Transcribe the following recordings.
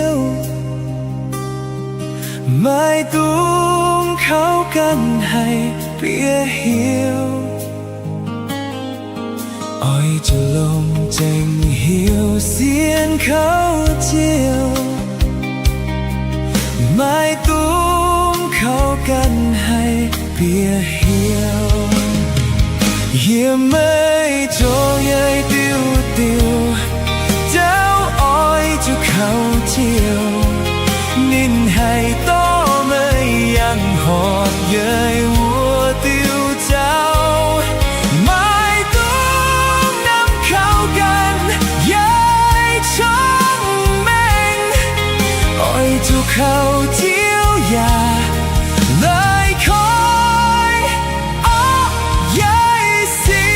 Ziouv, maiv dungx kouv ganh haih bieqc heuc. Oix zuqc longc zengc heuc sienx kouv Ziouv, maiv dungx kouv ganh haih bieqc heuc. Yie maiv zoux yaih diuh diuh, dauh oix zuqc kouv Ziouv, ninh haih dorh meih yangh horpc yaih wuov diuh zaux. Maiv dungx namx kouv ganh yaih cong-mengh, oix zuqc kouv Ziouv yaac leiz koiv orqv yaih sic.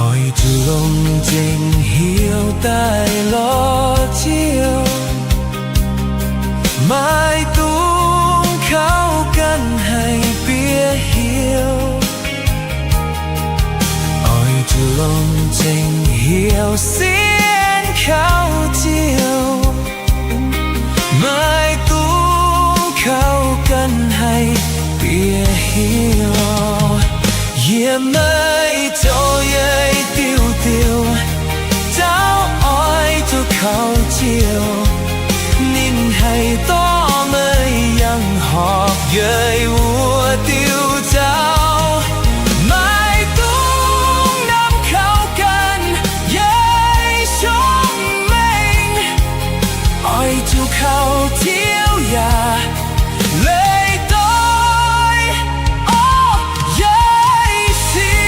Oix zuqc longc zengc heuc daaih lorz Ziouv, maiv dungx kouv ganh haih bieqc heuc. Oix zuqc longc zengc heuc sienx kouv Ziouv, maiv dungx kouv ganh haih bieqc heuc. Yie maiv zoux yaih diuh diuh, dauh oix zuqc kouv Ziouv, ninh haih dorh meih yangh horpc yaih wuov diuh zaux. Maiv dungx namx kouv ganh yaih cong-mengh, oix zuqc kouv Ziouv yaac leiz doix orqv yaih sic.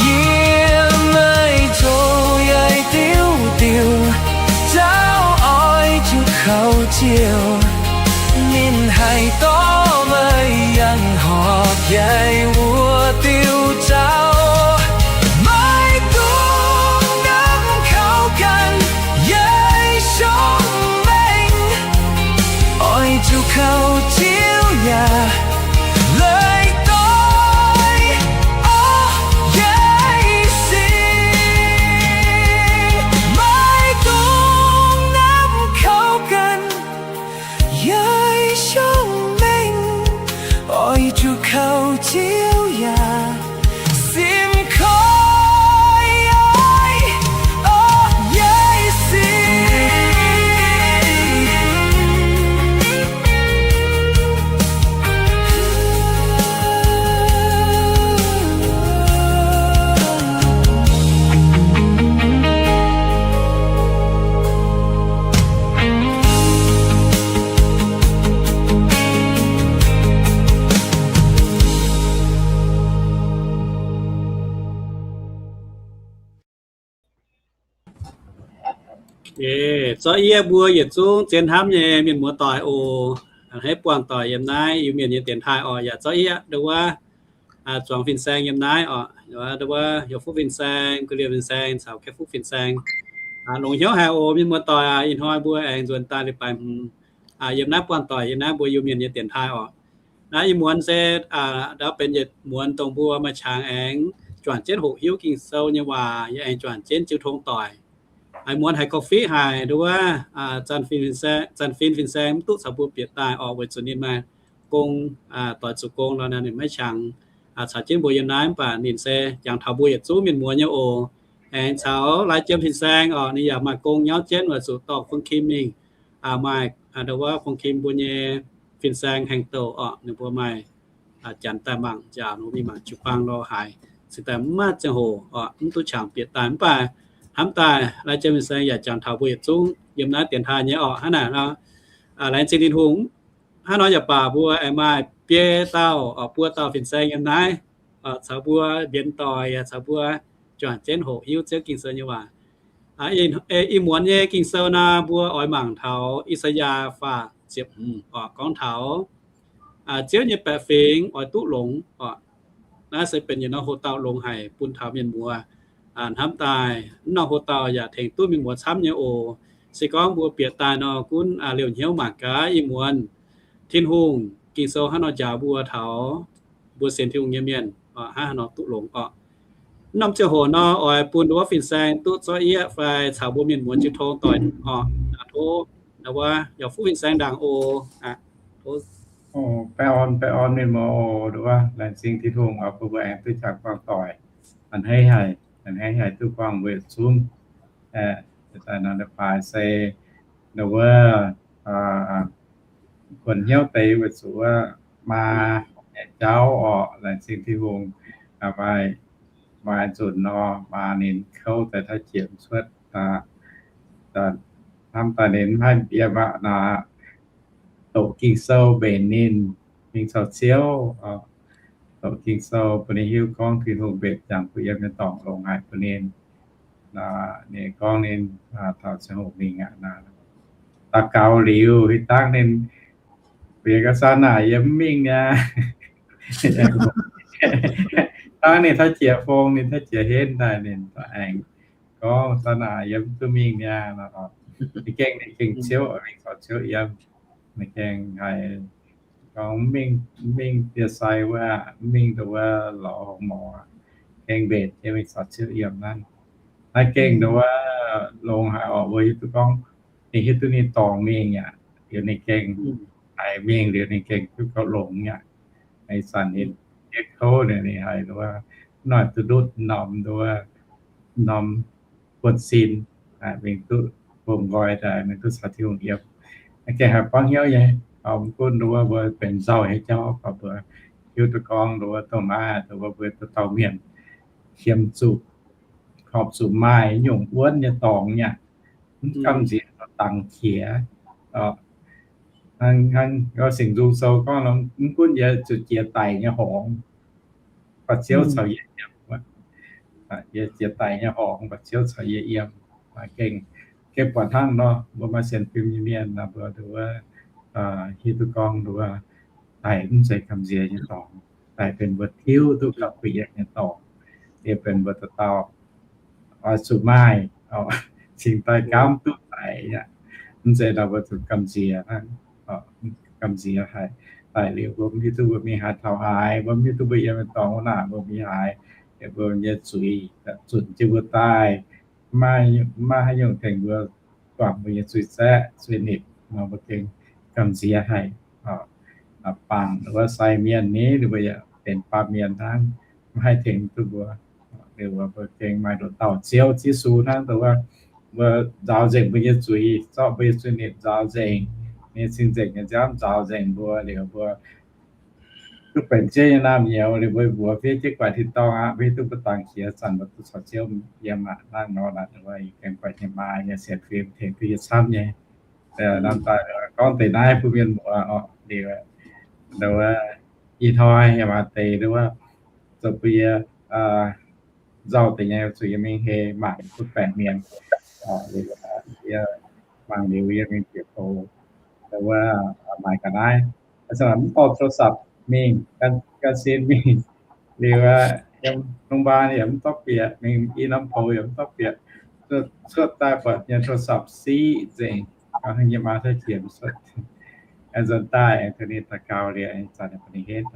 Yie maiv zoux yaih diuh diuh, dauh oix zuqc kouv Ziouv, ninh haih dorh meih yangh horpc yaih wuov diuh zaux. Maiv dungx namx kouv ganh yaih cong-mengh, oix zuqc kouv Ziouv yaac leiz doix orqv yaih sic. Maiv dungx namx kouv ganh yaih cong-mengh, oix zuqc kouv Ziouv yaac simv koiv orqv yaih sic. Zorqv yie mbuo yietc zungv zien hnamv nyei mienh muoz-doic oc. A'hneiv buangh doic yiem naaiv Iu-Mienh nyei dienx taaih oc. Yaac zorqv yie ndo wuov zuangx fin-saeng yiem naaiv oc, ndo wuov Hiuv Fuqv fin-saeng, Guv Liemh fin-saeng caux Kaeqv Fuqv fin-saeng. Longc hnyouv haic oc mienh muoz-doic aac. Ih hnoi mbuo aengx nzuonx daaih leiz-baaix hmz yiem naaiv buangh doic yiem naaiv mbuo Iu-Mienh nyei dienx taaih oc. Naaiv ih muonz se ndau benx yietc muonz dongh mbuo maaih qangx aengx juangc jienv hoqc hiuv Ging-Sou nyei waac, yaac aengx juangc jienv jiu tong doic. Ih muonz haiz gorngv fiqv haic ndo wuov, Zanc Fin fin-saeng mv duqv caux mbuo bieqc daaih oc, weic zuqc ninh maaih gong, doix zuqc gong nor ninh maiv qangx caux jienv mbuo yiem naaiv, mv baac ninh se jangx taux mbuo yietc zungv mienh muoz nyei oc. Aengx caux Lai Jiem fin-saeng oc, ninh yaac maaih gong nyauv jienv weic zuqc dorh Fong Kim mingh, maaih ndo wuov Fong Kim mbuo nyei fin-saeng haengh douc oc, ninh mbuo maaih janx daaih mangc nziaauc, ninh mbuo mingh mangc jiu-baang lorz haaix, cingx daaih mv maaih ziangh hoc oc, mv duqv qangx bieqc daaih. Mv baac hnamv daaih Lai Jiem fin-saeng yaac jangx taux mbuo yietc zungv yiem naaiv dienx taaih nyei oc. Hnangv naaic nor, laengz zingh Tin-Hungh, hnangv nor yaac baac mbuo aengx maaih biei dauh oc, buo dauh fin-saeng yiem naaiv, caux mbuo mbienx doic yaac caux mbuo juangc jienv hoqc hiuv Ziouv Ging-Sou nyei waac. Ih muonz nyei Ging-Sou naaic mbuo oix mangc taux I^saa^yaa faah ziepc hmz oc, gorngv taux Ziouv nyei baeqc fingx oix duqv longx oc. Naaiv se benx yietc norm hoc-dauh longx haic bun taux mienh muoz. Hnamv daaih mv norm hoc-dauh yaac tengx duqv mienh muoz camv nyei oc. Se gorngv mbuo bieqc daaih nor gunv liouh hnyouv mangc gaax ih muonz Tin-Hungh Ging-Sou hnangv nor njaaux mbuo taux mbuo sienx Tin-Hungh nyei mienh hnangv haaix nor duqv longx oc. Mv norm ziangh hoc nor oix bun ndo wuov fin-saeng duqv zorqv yieqv fai caux mbuo mienh muoz jiu tong doic oc. Tov ndo wuov yaac fuqv fin-saeng ndaangc oc. Baengh orn, baengh orn mienh muoz oc. Ndo wuov laengz zingh Tin-Hungh oc, bun mbuo aengx duqv jangx buangh doic. A'hneiv haic, a'hneiv haic duqv buangh mbuo yietc zungv. Daaih nor baaix se ndo wuov kuonx hnyouv deix weic zuqc wuov maa nyei jauv oc. Laengz zingh Tin-Hungh, maaih nzunc nor maa ninh kouv daaih taux jiex cuotv, hnamv daaih ninh mv haih yiem aqv nor, doqc Ging-Sou mbenc ninh, mingh caux Ziouv, doqc Ging-Sou bun ninh hiuv gorngv Tin-Hungh mbenc jangx bun yiem nyei dorngx longx haic bun ninh. Ninh gorngv ninh taux ziangh hoc mingh aqv. Daux gaux liuz, hitv dangv ninh bieqc ga'saan naaic yiem mv mingh niaa. Dangv ninh taux jiex fong, ninh taux jiex henv daaih, ninh aengx gorngv, Saan naaic yiem mv duqv mingh niaa. Ninh gengh, ninh gengh ciouv, mingh caux Ziouv yiem. Ninh gengh haiz gorngv mv mingh, mv mingh yie sai wuov, mv mingh ndo wuov lorz hngongx morc, gengh mbenc jienv mingh caux Ziouv yiem naaiv. Naaiv gengh ndo wuov longx haic oc, mbuo hiuv duqv gorngv ninh hiuv duqv ninh dorngx mingh aqv. Liuz ninh gengh haiz mingh liuz ninh gengh duqv gauh longx aqv. Ih zanc ninh hietv kouv ninh, ninh haiz ndo wuov noic duqv ndutv norm ndo wuov norm buonv-sin, mingh duqv bungx nqoi daaih, mingh duqv caux Tin-Hungh yiem. Gengh haiz buangv hnyouv nyei, mv gunv ndo wuov mbuo benx nzauh nyei jauv, mbuo hiuv duqv gorngv ndo wuov dongh naaiv ndo wuov mbuo dauh dauh mienh qiemx zuqc, horpc zuqc maaih nyungc wuonv nyei dorngx nyei, mv gamh nziex dangx qiex. Hnangv, hnangv Singx Nzung Sou gorngv nor, mv gunv yie zuqc jiex daic nyei horngz, mv baac Ziouv caux yie yiem. Yie jiex daic nyei horngz, mv baac Ziouv caux yie yiem. Gengh, gengh buatc hnangv nor, mbuo maaih sienx fim nyei mienh nor, mbuo ndo wuov hiuv duqv gorngv ndo wuov daic mv zeiz gamh nziex nyei dorngx. Daic benx mbuo tiuv duqv gauh kuh yiem nyei dorngx. Yie benx mbuo dauh dauh oix zuqc maaih cingx daaih gaamv duqv daic aqv. Mv zeiz nor mbuo zuqc gamh nziex hnangv, gamh nziex haic. Daic liuz mbuo mv hiuv duqv mbuo mingh haaix taux haaix, mbuo mv hiuv duqv mbuo yiem nyei dorngx wuov naaic mbuo mingh haaix. Mbuo nyei zuiz zunc jienv mbuo daaih, maiv maaih haaix nyungc tengx mbuo guangc mbuo nyei zuiz zaeqv zuiz nipc nor, mbuo gengh gamh nziex haic. Bangc wuov sai mienh ni, ninh mbuo yaac benx baamh mienh hnangv, maiv haih tengx duqv mbuo. Liuz mbuo gengh maaih nduqc dauh Ziouv Yesu hnangv, dongh wuov mbuo nzaaux nzengc mbuo nyei zuiz, zorqv mbuo nyei zuiz nipc nzaaux nzengc, nyei cing-nzengc nyei nziaamv nzaaux nzengc mbuo liuz, mbuo duqv benx Ziouv nyei naamh nyouz liuz, mbuo mbuox fiev jienv guaix tin-dorngh aqv. Mbuo hiuv duqv mbuo dangx qiex zanc mbuo duqv caux Ziouv yiem aqv. Hnangv nor, gengh guaix nyei maa nyei sienx fim tengx duqv yie camv nyei. Hnamv daaih gorngv deix naaiv bun mienh muoz oc. Liuz, ih hnoi yie maaih deix wuov, zuqc bun yie nzauh deix nyei, zuqc yie mingh hei mangc butv baengc mienh. Yie mangc liuz yie mingh bieqc poux wuov, maaih ga'naaiv, mv dorh โทรศัพท์ mingh, gan sin mingh. Liuz yiem โรงพยาบาล yaac mv dorh bieqc, mingh i norm poux yaac mv dorh bieqc. Cuotv daaih buatc nyei โทรศัพท์ siqv nzengc, yie maa tov jiex cuotv. Nzuonx daaih aengx tengx ninh daux gaux liuz, zanc ninh henv.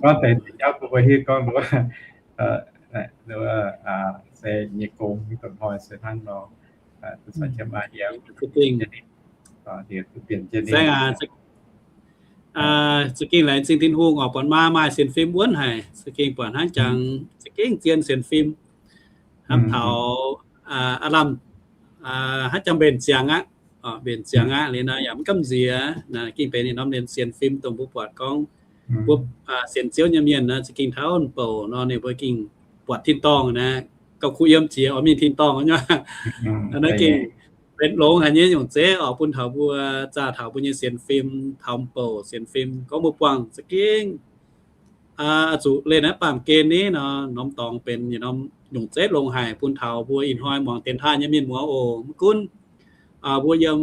Gorngv deix jauv bun mbuo hiuv gorngv wuov, se nyei gong, mv dongh hnoi se hnangv nor, duqv caux jienv maaih yiem, duqv bieqc jienv ninh. Za'gengh laengz zingh Tin-Hungh oc, buatc maa maaih sienx fim wuonv haic, za'gengh buatc hnangv jangx, za'gengh zien sienx fim. Hnamv taux aav lamh hnangv jangx mbenc ziangx aqv, mbenc ziangx aqv liuz nor yaac mv gamh nziex. Naaiv gengh benx yietc norm sienx fim dongh mbuo buatc gorngv mbuo sienx Ziouv nyei mienh nor, za'gengh taux bouc nor ninh mbuo gengh buatc tin-dorngh naaiv, gauh kuh yiem jiex oix mingh tin-dorngh nyei. Naaiv gengh benx longx haic nyei nyungc zeiv oc, bun taux mbuo zaah taux mbuo nyei sienx fim, taux bouc sienx fim, gorngv mbuo buangh za'gengh zuqc leih naaiv baamh gen ni nor, norm dorngx benx yietc norm nyungc zeiv longx haic bun taux mbuo ih hnoi muangx dienx taaih nyei mienh muoz oc. Mv gunv mbuo yiem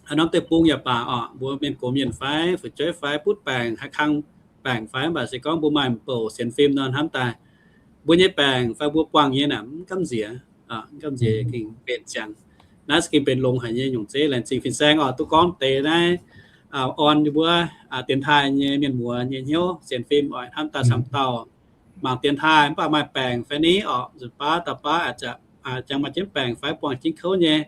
haaix norm deic-bung yaac baac oc, mbuo mienh gox mienh fai fu'jueiv fai butv baengc, haaix kang baengc fai, mv baac se gorngv mbuo maaih bouc sienx fim nor hnamv daaih mbuo nyei baengc fai mbuo buangh nyei naaic mv gamh nziex, mv gamh nziex gengh mbenc ziangx. Naaiv se gengh benx longx haic nyei nyungc zeiv. Laengz zingh fin-saeng oc, duqv gorngv deix naaiv orn mbuo dienx taaih nyei mienh muoz nyei hnyouv sienx fim oc, hnamv daaih camv dauh mangc dienx taaih mv baac maaih baengc fai ni oc, nzunc baav dauh baav jangx maaih jienv baengc fai buangh jienv kouv nyei,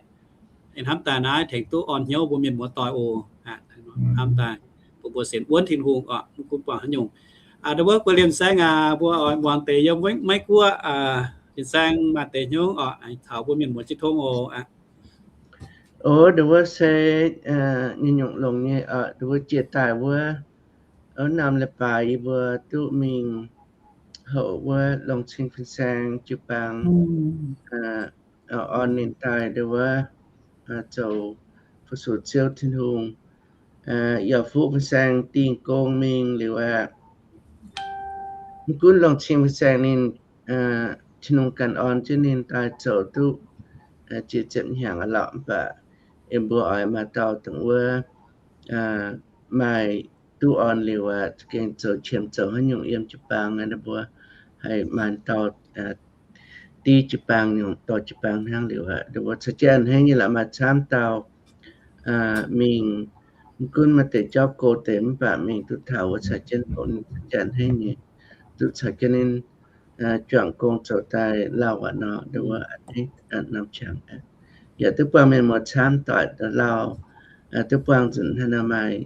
hnamv daaih naaiv tengx duqv orn hnyouv mbuo mienh muoz doic oc. Hnamv daaih bun mbuo sienx wuonv Tin-Hungh oc, mv gunv buangh haaix nyungc. Aa, ndau wuov guei liemh saeng aac, mbuo oix muangx deix yiem Meiv Guoqv, fin-saeng maaih deix hnyouv oc, taux mbuo mienh muoz jienv tongv oc. Ov, ndau wuov se nyei nyungc longx nyei oc, ndau wuov jiex daaih wuov, ov, norm leiz-baaix yie mbuo duqv mingh houc wuov longx cing fin-saeng jiu-baang, orn ninh daaih ndau wuov zoux fu-sux Ziouv Tin-Hungh, yaac fuqv fin-saeng dingh gong mingh liuz aqv. Mv gunv longx cing fin-saeng ninh, Tin-Hungh ganh orn jienv ninh daaih zoux duqv jiex ziepc hnyangx aqv lorqc, mv baac mbuo oix maaih dauh dongh wuov maaih duqv orn liuz aqv, gengh zoux qiemx zoux haaix nyungc yiem jiu-baang, mbuo haih maaih dauh div jiu-baang nyungc, dorh jiu-baang hnangv liuz aqv. Ndau wuov caux jienv a'hneiv nyei la'maah camv dauh mingh, mv gunv maaih deix jauv go deix mv baac mingh duqv taux wuov caux jienv, caux jienv a'hneiv nyei, duqv caux jienv ninh juangc gong zoux daaih lauh aqv nor, ndau wuov a'hneiv norm qangx, yaac duqv buangh mienh muoz camv doic daaih lauh, duqv buangh nzunc hnangv nor maaih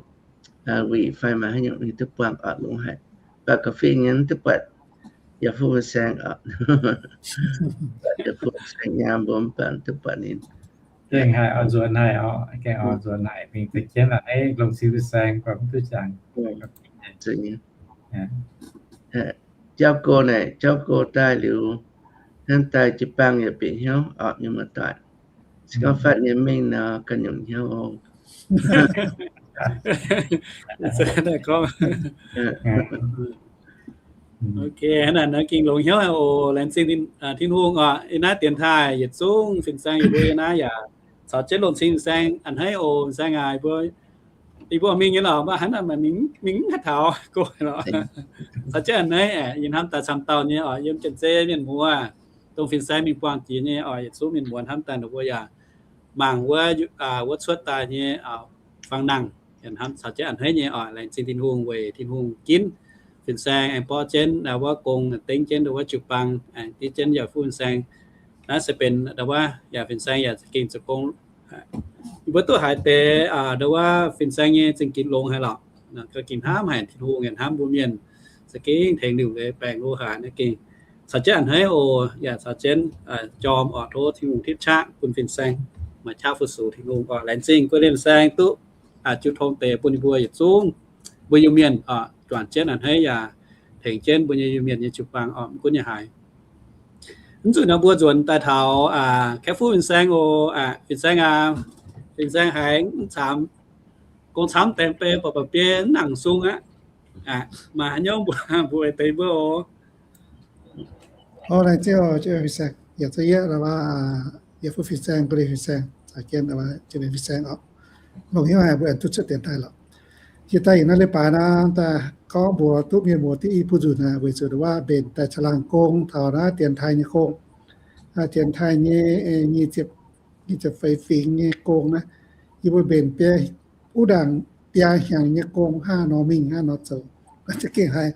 wuic fai maaih haaix nyungc ninh duqv buangh oc, longx haic. Mv baac ga'fih nyei mv duqv buatc yaac fuqv fin-saeng oc. Yaac fuqv fin-saeng nyaam mbuo mv baac mv duqv buatc ninh. Gengh haih oix nzuonx haic oc, gengh oix nzuonx haic mingh deix jienv a'hneiv longx cing fin-saeng gorngv mv duqv jangx. Jauv go naaic, jauv go daaih liuz, hnamv daaih jiu-baang yaac bieqc hnyouv oc, mienh muoz doic. Se gorngv fatv nyei mingh nor, ganh nyungc hnyouv oc. Ok, hnangv naaic nor gengh longx hnyouv oc. Laengz zingh Tin-Hungh oc. Yie naaiv dienx taaih yietc zungv fin-saeng yie mbuo yie naaiv yaac caux jienv longx cing fin-saeng a'hneiv oc. Fin-saeng aac, yie mbuo mingh nyei lorqc, mv baac hnangv naaic mingh mv haih taux go lorqc. Caux jienv a'hneiv aeqv, yie hnamv daaih camv dauh nyei oc, yiem Janx-Zei mienh muoz, dongh fin-saeng mingh buangh jiex nyei oc, yietc zungv mienh muoz hnamv daaih ninh mbuo yaac mangc wuov, wuov cuotv daaih nyei fang nangh, caux jienv a'hneiv nyei oc. Laengz zingh Tin-Hungh weic Tin-Hungh ginv fin-saeng aengx borqv jienv wuov gong, dengv jienv ndau wuov jiu-baang, aengx diev jienv yaac fuqv fin-saeng. Naaiv se benx ndau wuov yaac fin-saeng yaac za'gengh zoux gong. Yie mbuo duqv haiz deix ndau wuov fin-saeng nyei zingh ginx longx haic lorqc. Gengh hnamv haic Tin-Hungh, yaac hnamv mbuo mienh za'gengh tengx liuc leiz baengc lo haac naaiv gengh caux jienv a'hneiv oc, yaac caux jienv jorm oc, tov Tin-Hungh tipv qaqv bun fin-saeng maaih qaqv fu-sux Tin-Hungh oc. Laengz zingh guei liemh saeng duqv jiu tong deix bun yie mbuo yietc zungv mbuo Iu-Mienh oc, juangc jienv a'hneiv yaac tengx jienv mbuo nyei Iu-Mienh nyei jiu-baang oc, mv gunv yaac haaix. Mv zuqc nor mbuo nzuonx daaih taux kaeqv fuqv fin-saeng oc. Fin-saeng aac, fin-saeng haiz mv camv, gong camv daeng bei, buatc buatc biei mv nangc sung aqv. Maaih haaix nyungc mbuo, mbuo deix mbuo oc. Laengz zingh oc, fin-saeng, yaac za'gengh yie fuqv fin-saeng, guei liemh fin-saeng, caux jienv fin-saeng oc. Longx hnyouv haic mbuo aengx duqv cuotv dienx taaih lorqc. Jiex daaih yietc norm leiz-baaix naaiv daaih gorngv mbuox duqv mienh muoz div i buo nzunc aqv, weic zuqc waac mbenc daaih caangh laangh gong taux naaiv dienx taaih nyei gong, dienx taaih nyei nyic ziepc feix fingx nyei gong naaiv, yie mbuo mbenc biaa, wuov ndaangc biaa hnyangx nyei gong hnangv nor mingh hnangv nor zoux. Za'gengh haiz,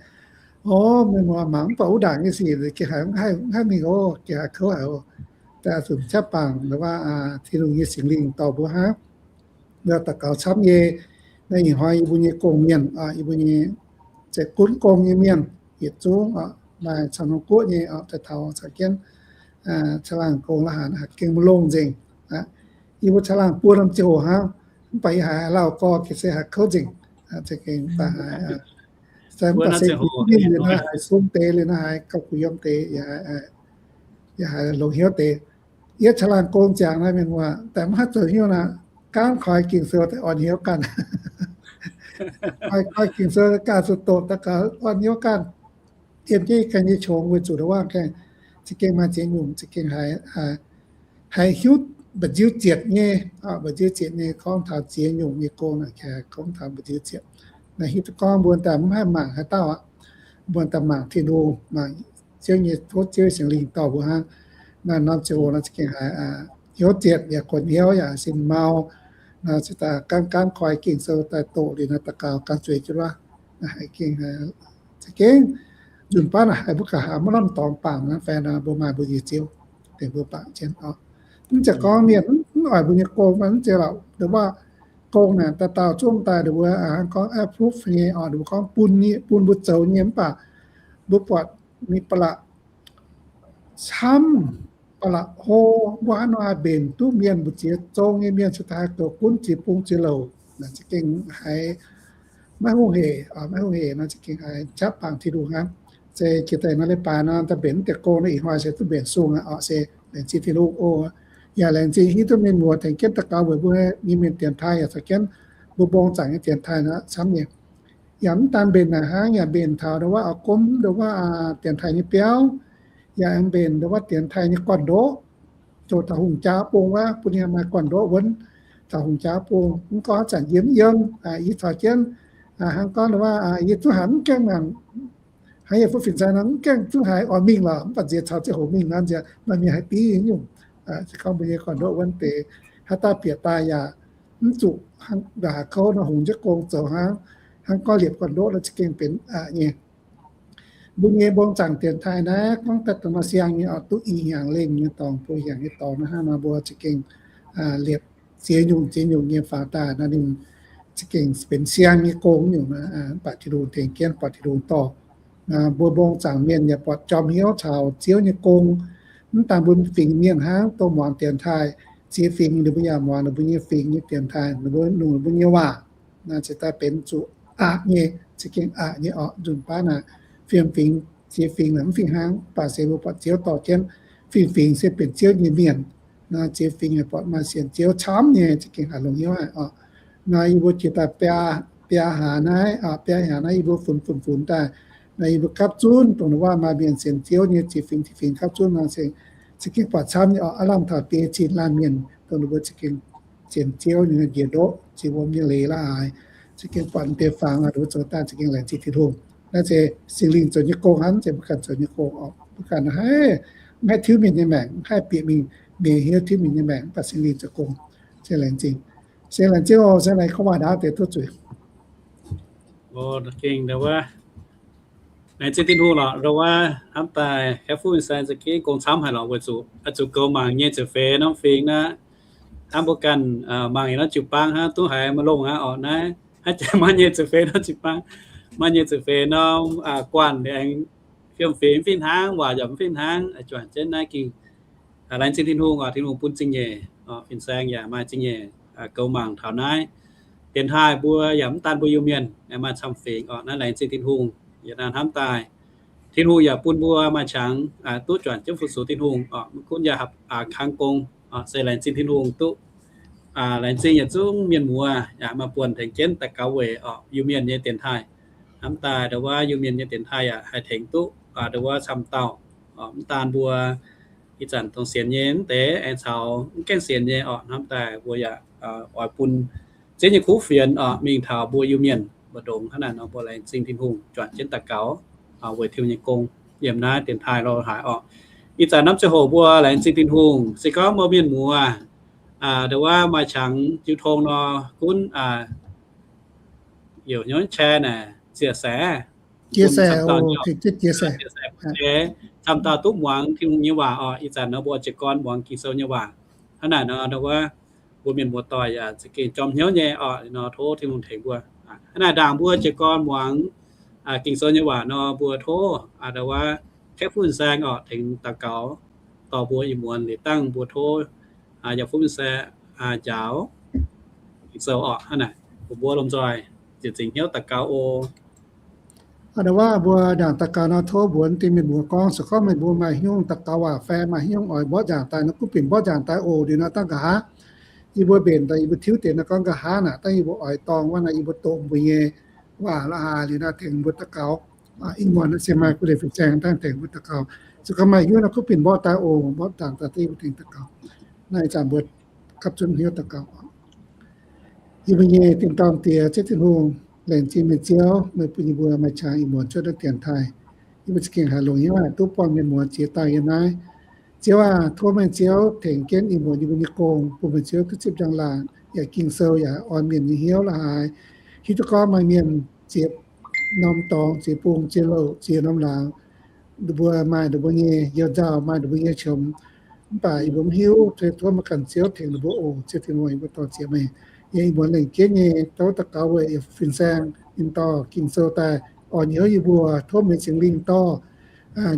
o, mienh muoz mangc mv baac wuov ndaangc nyei sic gengh haiz mv haih mingh oc, gengh haiz kouv haic oc. Daaih zuqc qaqv bangc waac, Tin-Hungh nyei Singx Lingh dorh mbuo hnangv. Daux gaux camv nyei, Naaiv ih hnoi yie mbuo nyei gong-mienh, yie mbuo nyei za'gengh gunv gong nyei mienh yietc zungv, maaih Caux-Nongh Guoqv nyei, daaih taux caux jienv Caangh Laangh Gong la'haaix, haiz gengh maiv longx nzengc. Yie mbuo caangh laangh buo norm ziangh hoc hnangv, mv baac yie haiz haaix lauh gorx ga'sie haiz kouv nzengc. Za'gengh mv baac haiz, mv baac se ninh naaiv haiz sung deix liuz naaiv haiz gauh gu'nyuoz deix, yaac haiz longx hnyouv deix. Yie caangh laangh gong ziangx naaiv mienh muoz daaih mv haih zoux hnyouv naaic, gaanv koi Ging-Sou daaih orn hnyouv ganh. Koi, koi Ging-Sou ganh zuqc doqc daux gaux orn hnyouv ganh. Yiem jienv ganh nyei qongx weic zuqc ndongc waac gaengh, za'gengh maaih ziex nyungc, za'gengh haiz, haiz hiuv mba'nziu zietc nyei, mba'nziu zietc nyei gorngv taux ziex nyungc nyei gong naaic, gorngv taux mba'nziu zietc. Naaiv hiuv duqv gorngv mbuo daaih mv haih mangc haaix dauh aqv. Mbuo daaih mangc Tin-Hungh, mangc Ziouv nyei tov Ziouv Singx Lingh dorh mbuo hnangv. Naaiv norm ziangh hoc naaiv za'gengh haiz hiuv zietc yaac kuonx hnyouv yaac sin mau. Naaiv se daaih gaanv gaanv koi Ging-Sou daaih doqc liuz naaiv daux gaux ganh zueiz jienv wuov. Naaiv haiz gengh, za'gengh nzunc baav naaic haiz mbuo gauh haiz maiv lamh dorngx bangc naaiv fai naaiv mbuo maaih mbuo nyei Ziouv tengx mbuo bangc jienv oc. Mv zeiz gorngv mienh mv oix mbuo nyei gong, mv zeiz lorqc. Ndongc waac gong naaic dauh dauh zungv daaih ndongc mbuo gorngv approve nyei oc, ndongc mbuo gorngv bun nyei, bun mbuo zoux nyei, mv baac mbuo buatc mingh ba'laqc camv, ba'laqc hlo, mbuo hnangv nor haih mbenc duqv mienh mbu'ziex zong nyei mienh se daaih haih goux gunv ziex bung ziex louc. Naaiv za'gengh haiz maiv hungh hec, maiv hungh hec nor za'gengh haiz qaqv bangc Tin-Hungh hnangv. Se jiex daaih nor leiz-baaix nor daaih mbenc mv deix gong nor ih hnoi se duqv mbenc sung aqv oc. Se laengz zingh Tin-Hungh oc. Yaac laengz zingh hiuv duqv mienh muoz tengx jienv daux gaux weic mbuo nyei mienh dienx taaih yaac caux jienv mbuo mbong zaangc nyei dienx taaih nor camv nyei. Yaac mv daan mbenc naaic hnangv, yaac mbenc taux ndongc waac oix gomv ndongc waac dienx taaih nyei biauv, yaac aengx mbenc ndongc waac dienx taaih nyei gorn-ndoqv, zoux taux hungh jaa bung wuov, bun yie maaih gorn-ndoqv wuonv taux hungh jaa bung. Mv gorngv haaix zanc yie mv yiem, yie caux jienv hnangv gorngv ndongc waac yie zungv haiz mv gaengh mangc, hnangv yie fuqv fin-saeng nor mv gaengh zungv haiz oix mingh lorqc, mv baac nziex caux ziangh hoc mingh nor nziex maaih mienh haih biv nyungc. Se gorngv mbuo nyei gorn-ndoqv wuonv deix, haaix dauh bieqc daaih yaac mv zuqc ndongc haaix kouv nor, hungx jienv gong zoux hnangv, hnangv gorngv liepc gorn-ndoqv nor za'gengh benx aqc nyei. Mbuo nyei mbong zaangc dienx taaih naaiv gorngv daaih dongh nor siang nyei oc, duqv i hnyangx lengh nyei dorngx, buo hnyangx nyei dorngx nor hnangv nor mbuo za'gengh liepc ziex nyungc ziex nyungc nyei faaux daaih nor ninh za'gengh benx siang nyei gong nyungc nor, mv baac Tin-Hungh tengx jienv buatc Tin-Hungh dorh. Mbuo mbong zaangc mienh yaac buatc jorm hnyouv caux Ziouv nyei gong. Mv daan mbuo fingx mienh hnangv, dongh muangx dienx taaih ziex fingx, ninh mbuo yaac muangx ninh mbuo nyei fingx nyei dienx taaih, ninh mbuo longc ninh mbuo nyei waac. Naaiv ziouc daaih benx zuqc aqc nyei, za'gengh aqc nyei oc. Nzunc baav naaic fiem fingx, ziex fingx naaic mv fih hnangv, mv baac se mbuo buatc Ziouv dorh jienv fingx-fingx se benx Ziouv nyei mienh. Naaiv ziex fingx yaac buatc maaih sienx Ziouv camv nyei, za'gengh haiz longx hnyouv haic oc. Naaiv yie mbuo jiex daaih biaa, biaa hlaax naaiv, biaa hlaax naaiv yie mbuo funx funx funx daaih. Naaiv yie mbuo gapv zunv dongh waac maaih mienh sienx Ziouv nyei ziex fingx, ziex fingx gapv zunv nor se za'gengh buatc camv nyei oc. Aav lamh taux biei cin laanh mienh dongh ninh mbuo za'gengh sienx Ziouv nyei njiec ndoqv, ziex wuom nyei leiz la'haaix, za'gengh buatc deix fangx, ninh mbuo zoux daaih za'gengh laengz zingh Tin-Hungh. Naaiv se Singx Lingh zoux nyei gong hnangv, mv zeiz mbuo ganh zoux nyei gong oc. Mbuo ganh haih, mv haih tiuv mienh nyei maengc, mv haih bieqc mingh, mienh hnyouv tiuv mienh nyei maengc, mv baac Singx Lingh zoux gong. Se laengz zingh, se laengz zingh oc. Se naaic gorngv waac ndaauv deix duqv zuqc. Laengz zingh Tin-Hungh lorqc, ndongc wuov hnamv daaih Kaeqv Fuqv Fin-Saeng za'gengh gong camv haic lorqc, weic zuqc oix zuqc goux mangc nyei ziepc feix norm fingx naaiv. Hnamv mbuo ganh mangc yietc norm jiu-baang hnangv, duqv haiz maaih longh aqv oc. Naaiv hnangv jaax maaih nyei ziepc feix norm jiu-baang, maaih nyei ziepc feix norm guanh aengx fiem fingx fih hnangv, waac yaac mv fih hnangv, juangc jienv naaiv gengh laengz zingh Tin-Hungh oc. Tin-Hungh bun zingh nyeic, fin-saeng yaac maaih zingh nyeic goux mangc taux naaiv. Dienx taaih mbuo yaac mv daan mbuo Iu-Mienh, maaih camv fingx oc. Naaiv laengz zingh Tin-Hungh. Yaac naaiv hnamv daaih Tin-Hungh yaac bun mbuo maaih qangx duqv juangc jienv fu-sux Tin-Hungh oc. Mv gunv yaac haih kangv gong oc, se laengz zingh Tin-Hungh duqv. Laengz zingh yietc zungv mienh muoz yaac maaih buonc tengx jienv daux gaux weic oc Iu-Mienh nyei dienx taaih. Hnamv daaih ndongc wuov Iu-Mienh nyei dienx taaih yaac haih tengx duqv ndongc wuov camv dauh. Mv daan mbuo ih zanc dongh sienx nyei mv deix aengx caux mv gaengh sienx nyei oc. Hnamv daaih mbuo yaac oix bun Ziouv nyei kuv fienx oc mingh taux mbuo Iu-Mienh mbu'ndongx. Hnangv naaic nor mbuo laengz zingh Tin-Hungh juangc jienv daux gaux weic Tin-Hungh nyei gong yiem naaiv dienx taaih lo haaix oc. Ih zanc norm ziangh hoc mbuo laengz zingh Tin-Hungh. Se gorngv mbuo mienh muoz ndongc wuov maaih qangx jiu tong nor gunv youc hnyouv share naaic, chia sẻ, chia sẻ, chia sẻ, camv dauh duqv muangx Tin-Hungh nyei waac oc. Ih zanc nor mbuo jiez gorn muangx Ging-Sou nyei waac. Hnangv naaic nor ndongc wuov mbuo mienh muoz-doic yaac za'gengh jorm hnyouv nyei oc. Nor tov Tin-Hungh tengx mbuo. Hnangv naaic ndaangc mbuo jiez gorn muangx Ging-Sou nyei waac nor, mbuo tov ndau wuov Kaeqv Fuqv Fin-Saeng oc tengx daux gaux dorh mbuo ih muonz liuz dangh mbuo tov Yaac Fuqv Fin-Saeng njaaux Ging-Sou oc. Hnangv naaic, bun mbuo lomh nzoih ziepc zingc hnyouv daux gaux oc. Ndau wuov mbuo ndaangc daux gaux nor, tov mbuox deix mienh muoz gorngv, se gorngv meih mbuo maaih hnyouv daux gaux waac fai maaih hnyouv oix mborqv njaangc daaih nor, gunv binc mborqv njaangc daaih oc. Liuz nor dangh nqa'haav yie mbuo mbenc daaih, yie mbuo tiuv deix nor gorngv nqa'haav naaic dangh yie mbuo oix dorng wuov nor, yie mbuo doqc mbuo nyei waac la'haaix liuz nor tengx mbuo daux gaux. Ih muonz se maaih guv leiz fin-saeng dangh tengx mbuo daux gaux. Se gorngv maaih hnyouv nor, gunv binc mborqv daaih oc, mborqv njaangc daaih dangh yie mbuo tengx daux gaux. Naaiv ih zanc mbuo gapv zunv hnyouv daux gaux. Yie mbuo nyei tin-dorngh Diex, Ziouv Tin-Hungh, laengz zingh meih Ziouv, meih bun yie mbuo maaih qangx ih muonz cuotv naaiv dienx taaih. Yie mbuo za'gengh haiz longx hnyouv haic duqv buangh mienh muoz jiex daaih yiem naaiv. Ziouv aah, tov meih Ziouv tengx jienv ih muonz yie mbuo nyei gong, bun meih Ziouv duqv zipv njang-laangc yaac Ging-Sou yaac orn mienh nyei hnyouv la'haaix. Hiuv duqv gorngv maaih mienh ziex norm dorngx, ziex bung, ziex louc, ziex norm laangz, ninh mbuo maaih ninh mbuo nyei you-nzauh, maaih ninh mbuo nyei qiemx. Mv baac yie mbuo mv hiuv, se tov meih ganh Ziouv tengx ninh mbuo oc. Ziouv Tin-Hungh, yie mbuo dorh ziex meih, yie mbuo lengc jienv nyei tov daux gaux weic Yaac Fuqv Fin-Saeng ninh dorh Ging-Sou daaih orn hnyouv yie mbuo. Tov meih Singx Lingh dorh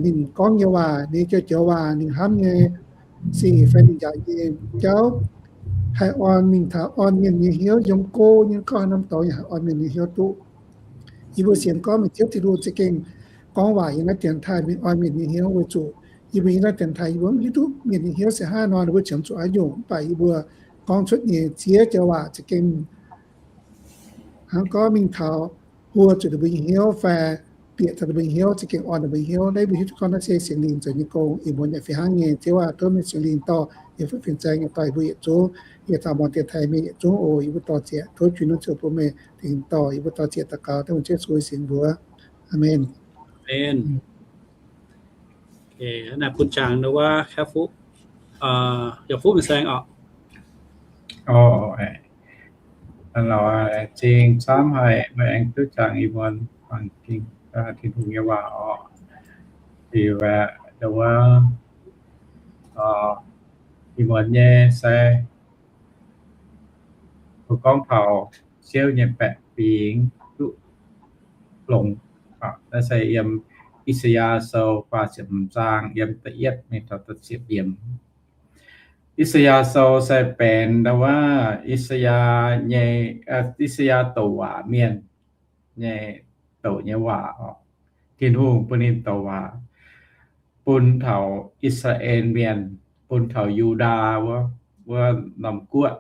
ninh gorngv nyei waac, ninh joux joux waac, ninh hnamv nyei sic fai ninh njaaux nyei jauv, haih orn mingh taux orn mienh nyei hnyouv, yiem go nyei gorngv haaix norm dorngx yaac haih orn mienh nyei hnyouv duqv. Yie mbuo sienx gorngv meih Ziouv Tin-Hungh za'gengh gorngv waac yiem naaiv dienx taaih mingh orn mienh nyei hnyouv weic zuqc yie mbuo yiem naaiv dienx taaih yie mbuo mv hiuv duqv mienh nyei hnyouv se hnangv nor, ninh mbuo qiemx zuqc haaix nyungc. Mv baac yie mbuo gorngv cuotv nyei ziex joux waac za'gengh hnangv gorngv mingh taux huo zuqc ninh mbuo nyei hnyouv fai bieqc taux ninh mbuo nyei hnyouv, za'gengh orn ninh mbuo nyei hnyouv. Naaiv mbuo hiuv duqv gorngv naaiv se Singx Lingh zoux nyei gong. Ih muonz yaac fih hnangv nyei. Ziouv aah, tov meih Singx Lingh dorh Yaac Fuqv Fin-Saeng nyei dorh yie mbuo yietc zungv, yie taux muangx dienx taaih mienh yietc zungv oc. Yie mbuo dorh ziex tov juix norm ziouc bun meih tengx dorh. Yie mbuo dorh ziex daux gaux dengv Ziouv Yesu nyei mbuox. Aamen. Aamen. Naaiv bun jangx wuov Yaac Fuqv Fin-Saeng oc. Laengz zingh camv haic, meih aengx duqv jangx ih muonz Ging, Tin-Hungh nyei waac oc. Liuz aeqv, ndau wuov ih muonz nyei se mbuo gorngv taux Ziouv nyei baeqc fingx duqv longx. Naaiv se yiem I^saa^yaa Sou faah ziepc hmz zaang yiem da'yietv mingh taux da'ziepc yiemc. I^saa^yaa Sou se benx ndau wuov I^saa^yaa nyei, I^saa^yaa douc waac mienh nyei douc nyei waac oc. Tin-Hungh bun ninh douc waac bun taux I^saa^laa^en Mienh, bun taux Yu^ndaa wuov, wuov norm guoqv.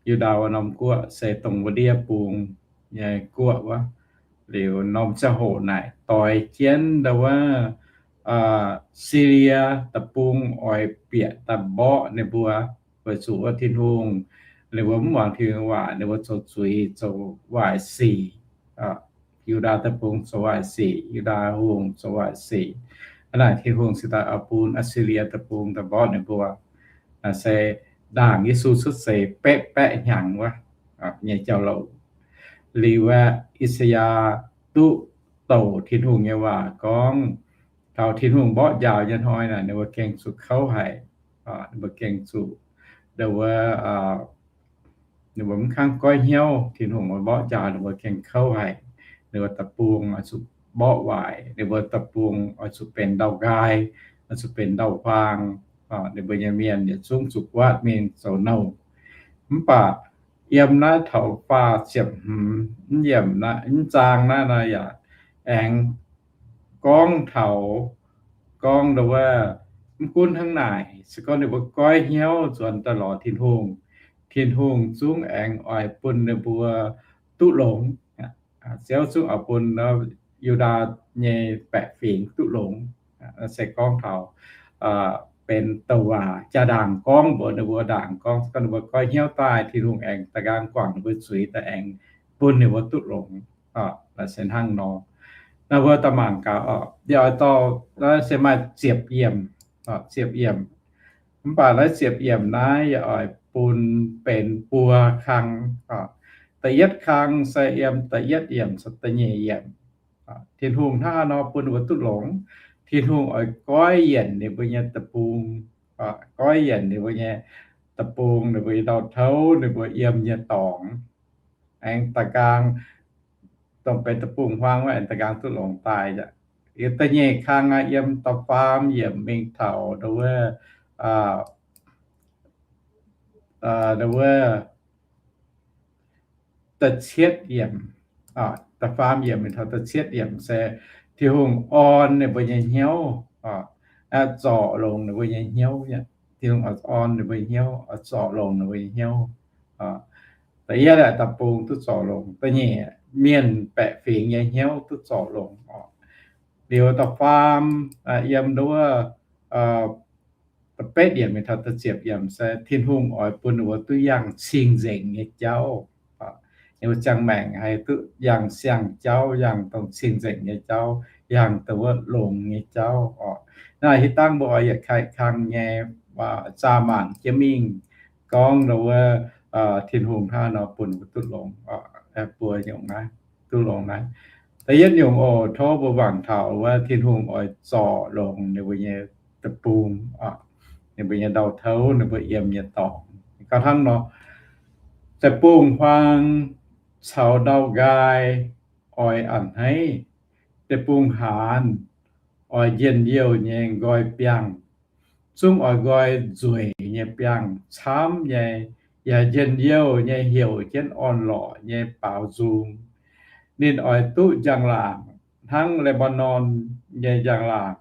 Yu^ndaa wuov norm guoqv se dongh wuov ndiev bung nyei guoqv wuov. Liuz norm ziangh hoc naaic doix jienv ndau wuov Silie Deic-Bung oix bieqc daaih mborqv ninh mbuo, weic zuqc wuov Tin-Hungh, ninh mbuo mv muangx Tin-Hungh waac, ninh mbuo zoux zuiz, zoux waaic sic. Yu^ndaa Deic-Bung zoux waaic sic, Yu^ndaa hungh zoux waaic sic. Hnangv naaic Tin-Hungh cingx daaih oix bun Silie Deic-Bung daaih mborqv ninh mbuo. Naaiv se ndaangc Yesu cuotv seix betv baeqv hnyangx wuov nyei jauv-louc. Liuz aeqv, I^saa^yaa duqv douc Tin-Hungh nyei waac gorngv, taux Tin-Hungh mborqv njaaux nyei hnoi naaic, ninh mbuo gengh zuqc kouv haic. Ninh mbuo gengh zuqc, ndau wuov, ninh mbuo mv kangv goiv hnyouv, Tin-Hungh mborqv njaaux ninh mbuo gengh kouv haic. Ninh mbuo deic-bung oix zuqc mborqv waaic, ninh mbuo deic-bung oix zuqc benx ndau-nqaai, oix zuqc benx ndau-huaang. Ninh mbuo nyei mienh yietc zungv zuqc guaatv mingh zoux nouh. Mv baac yiem naaiv taux faah ziepc hmz mv yiemc naaiv, mv zaang naaiv nor yaac aengx gorngv taux, gorngv ndau wuov, mv gunv hnangv naaic, se gorngv ninh mbuo goiv hnyouv nzuonx daaih lorz Tin-Hungh, Tin-Hungh zungv aengx oix bun ninh mbuo duqv longx. Ziouv zungv oix bun Yu^ndaa nyei baeqc fingx duqv longx. Se gorngv taux benx douc waac jaa-ndaangc gorngv mbuox ninh mbuo, ndaangc gorngv se gorngv ninh mbuo goiv hnyouv daaih, Tin-Hungh aengx da'nqaang guangc ninh mbuo zuiz daaih aengx bun ninh mbuo duqv longx. Naaiv se hnangv nor. Naaiv mbuo daaih mangc gaax oc. Yie oix dorh, naaiv se maaih ziepc yiemc, ziepc yiemc. Mv baac naaiv ziepc yiemc naaiv yaac oix bun benx buo kang. Da'yietv kang se yiem da'yietv yiemc caux da'nyeic yiemc. Tin-Hungh hnangv haaix nor bun ninh mbuo duqv longx? Tin-Hungh oix goiv yienc ninh mbuo nyei deic-bung, goiv yienc ninh mbuo nyei deic-bung, ninh mbuo nyei ndau-touv, ninh mbuo yiem nyei dorngx, aengx da'nqaang, dongh benx deic-bung-huaang wuov aengx da'nqaang duqv longx daaih aqv. Da'nyeic kang aqv, yiem da'faam yiemc mingh taux wuov, wuov da'cietv yiemc, da'faam yiemc mingh taux da'cietv yiemc se Tin-Hungh orn ninh mbuo nyei hnyouv, zorc longx ninh mbuo nyei hnyouv. Tin-Hungh orn ninh mbuo hnyouv, zorc longx ninh mbuo nyei hnyouv. Da'yietv aeqv, deic-bung duqv zorc longx. Da'nyeic, mienh baeqc fingx nyei hnyouv duqv zorc longx. Liuz da'faam, yiem wuov da'betv yiemc mingh taux da'ziepc yiemc se Tin-Hungh oix bun ninh mbuo duqv yangh cing-nzengc nyei jauv. Ninh mbuo ziangh maengc haih duqv yangh siang-jauv, yangh dongh cing-nzengc nyei jauv, yangh dongh wuov longx nyei jauv oc. Naaiv hitv dangh mbuo oix yietc kang nyei zaah mangc jienv mingh gorngv dongh wuov Tin-Hungh hnangv nor bun mbuo duqv longx, buo nyungc naaiv, duqv longx naaiv. Da'yietv nyungc oc, tov mbuo mangc taux wuov Tin-Hungh oix zorc longx ninh mbuo nyei deic-bung, ninh mbuo nyei ndau-touv, ninh mbuo yiem nyei dorngx. Gauh hnangv nor, deic-bung-huaang caux ndau-nqaai oix a'hneiv. Deic-bung-haanz oix njien-youh nyei nqoi biangh, zungv oix nqoi nzueic nyei biangh camv nyei, yaac njien-youh nyei heuc jienv orn-lorqc nyei baaux nzung. Ninh oix duqv njang-laangc hnangv Le^mbaa^norn nyei njang-laangc,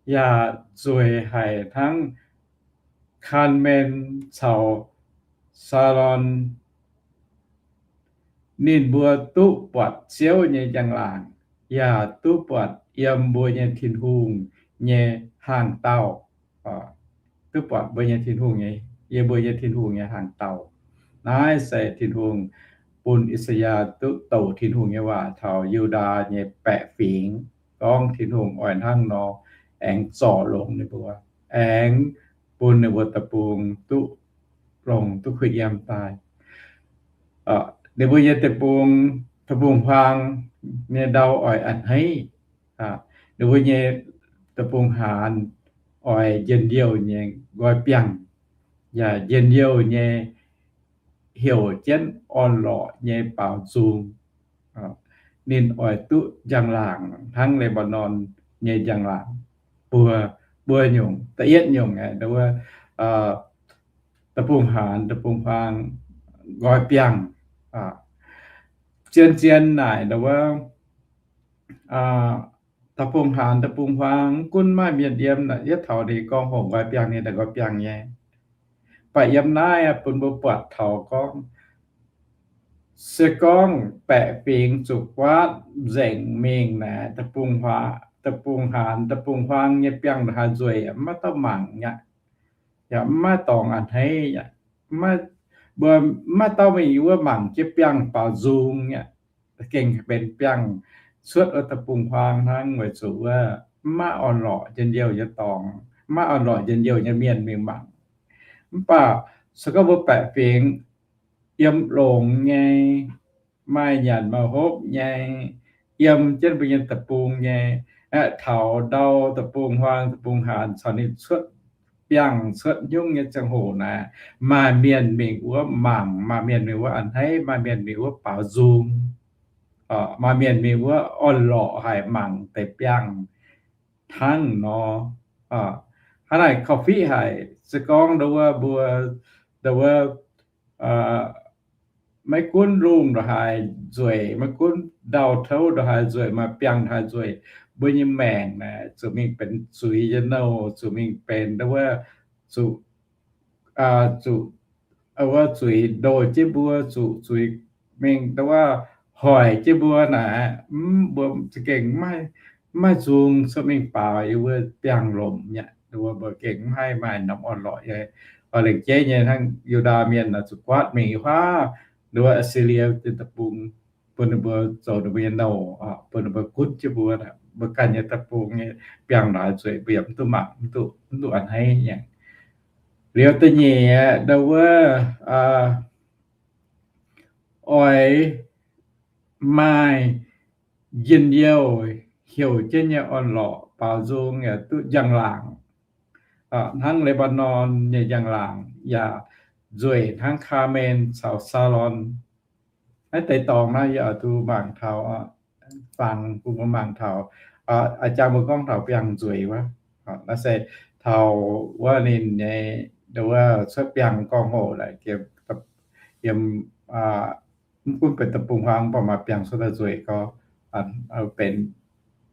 yaac nzueic haic hnangv Kaan^men caux Saalon. Ninh mbuo duqv buatc Ziouv nyei njang-laangc, yaac duqv buatc yiem mbuo nyei Tin-Hungh nyei hnaangx-daauh. Duqv buatc mbuo nyei Tin-Hungh nyei, yiem mbuo nyei Tin-Hungh nyei hnaangx-daauh. Naaiv se Tin-Hungh bun I^saa^yaa duqv douc Tin-Hungh nyei waac taux Yu^ndaa nyei baeqc fingx, gorngv Tin-Hungh oix hnangv nor aengx zorc longx ninh mbuo, aengx bun ninh mbuo deic-bung duqv longx duqv kuh yiem daaih. Ninh mbuo nyei deic-bung, deic-bung-huaang nyei ndau oix a'hneiv. Ninh mbuo nyei deic-bung-haanz oix njien-youh nyei nqoi biangh, yaac njien-youh nyei heuc jienv orn-lorqc nyei baaux nzung. Ninh oix duqv njang-laangc hnangv Le^mbaa^norn nyei njang-laangc. Buo, buo nyungc. Da'yietv nyungc aeqv, deic-bung-haanz, deic-bung-huaang nqoi biangh. Zien-zien naaic, deic-bung-haanz, deic-bung-huaang mv gunv maaih mienh yiem, yietv taux ninh gorngv hoc nqoi biangh nyei, nqoi biangh nyei. Mv baac yiem naaiv bun mbuo buatc taux gorngv, se gorngv baeqc fingx zuqc guaatv nzengc mingh naaic, deic-bung-haanz, deic-bung-huaang nyei biangh ndongc haaix nzueic yaac maiv dauh mangc aqv, yaac maiv dorngx a'hneiv aqv. Mbuo maiv dauh mingh wuov mangc jienv biangh baaux nzung aqv. Gengh benx biangh cuotv wuov deic-bung-huaang hnangv, weic zuqc wuov maiv orn-lorqc njien-youh nyei dorngx, maiv orn-lorqc njien-youh nyei mienh mingh mangc. Mv baac se gorngv mbuo baeqc fingx yiem longx nyei, maaih nyanc maaih hopv nyei, yiem jienv mbuo nyei deic-bung nyei, aeqv, taux ndau deic-bung-huaang, deic-bung-haanz caux ninh cuotv biangh cuotv nyungc nyei ziangh hoc naaic, maaih mienh mingh wuov mangc, maaih mienh mingh wuov a'hneiv, maaih mienh mingh wuov baaux nzung, maaih mienh mingh wuov orn-lorqc haic mangc deix biangh hnangv nor. Hnangv naaic korv-fiqv haic, se gorngv ndau wuov mbuo, ndau wuov maiv gunv lungh ndongc haaix nzueic, maiv gunv ndau-touv ndongc haaix nzueic, maaih biangh ndongc haaix nzueic, mbuo nyei maengc naaic zuqc mingh benx zuiz nyei nouh, zuqc mingh benx ndau wuov, zuqc, zuqc, wuov zuiz ndoh jienv mbuo, zuqc zuiz mingh ndau wuov hoic jienv mbuo naaic, mv, mbuo za'gengh maiv, maiv maaih nzung cuotv mingh baaux yiem wuov biangh lomc nyei. Mbuo, mbuo gengh maiv haih maaih norm orn-lorqc nyei. Oix lengc jeiv nyei hnangv Yu^ndaa Mienh naaic zuqc guaatv mingh i huaav ndau wuov Aa^si^lie nyei deic-bung, bun ninh mbuo zoux ninh mbuo nyei nouh, bun ninh mbuo gunv jienv mbuo, mbuo ganh nyei deic-bung nyei biangh ndongc haaix nzueic mbuo yaac mv duqv mangc, mv duqv, mv duqv a'hneiv nyei. Liuz da'nyeic aeqv, ndau wuov oix maaih njien-youh heuc jienv nyei orn-lorqc baaux nzung yaac duqv njang-laangc, hnangv Le^mbaa^norn nyei njang-laangc, yaac nzueic hnangv Kaamen caux Saalon. Naaiv deix dorngx naaiv yie oix duqv mangc taux, fangx bun mbuo mangc taux. A'jang mbuo gorngv taux biangh nzueic wuov, naaiv se taux wuov ninh nyei, wuov cuotv biangh gorngv hoc, yiem, mv gunv benx deic-bung huaang, mv baac maaih biangh cuotv daaih nzueic gorx, benx,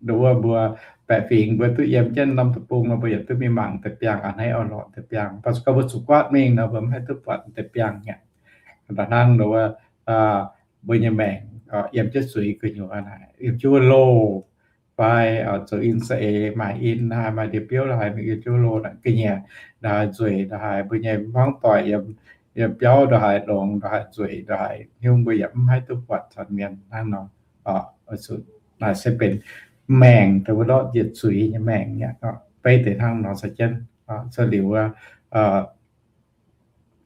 wuov mbuo baeqc fingx mbuo duqv yiem jienv norm deic-bung nor, mbuo yaac duqv mingh mangc deix biangh, a'hneiv orn-lorqc deix biangh. Mv baac gorngv mbuo zuqc guaatv mingh nor, mbuo mv haih duqv buatc deix biangh aqv. Da'hnangv wuov, mbuo nyei maengc yiem jienv zuiz gu'nyuoz naaic, yiem jienv wuov loh, fai zoux in saeng-eix, maaih in haaix, maaih ndie-biouv haaix, mingh yiem jienv wuov loh naaic ga'nyiec, ndongc haaix nzueic ndongc haaix, mbuo nyei hmuangv doic yiem, yiem biauv ndongc haaix longx, ndongc haaix nzueic ndongc haaix, hnyouv mbuo yaac mv haih duqv buatc caux mienh hnangv nor. Naaic se benx maengc dongh wuov ndortv njiec zuiz nyei maengc aqv. Beiv deix hnangv nor se jienv, cuotv liuz wuov,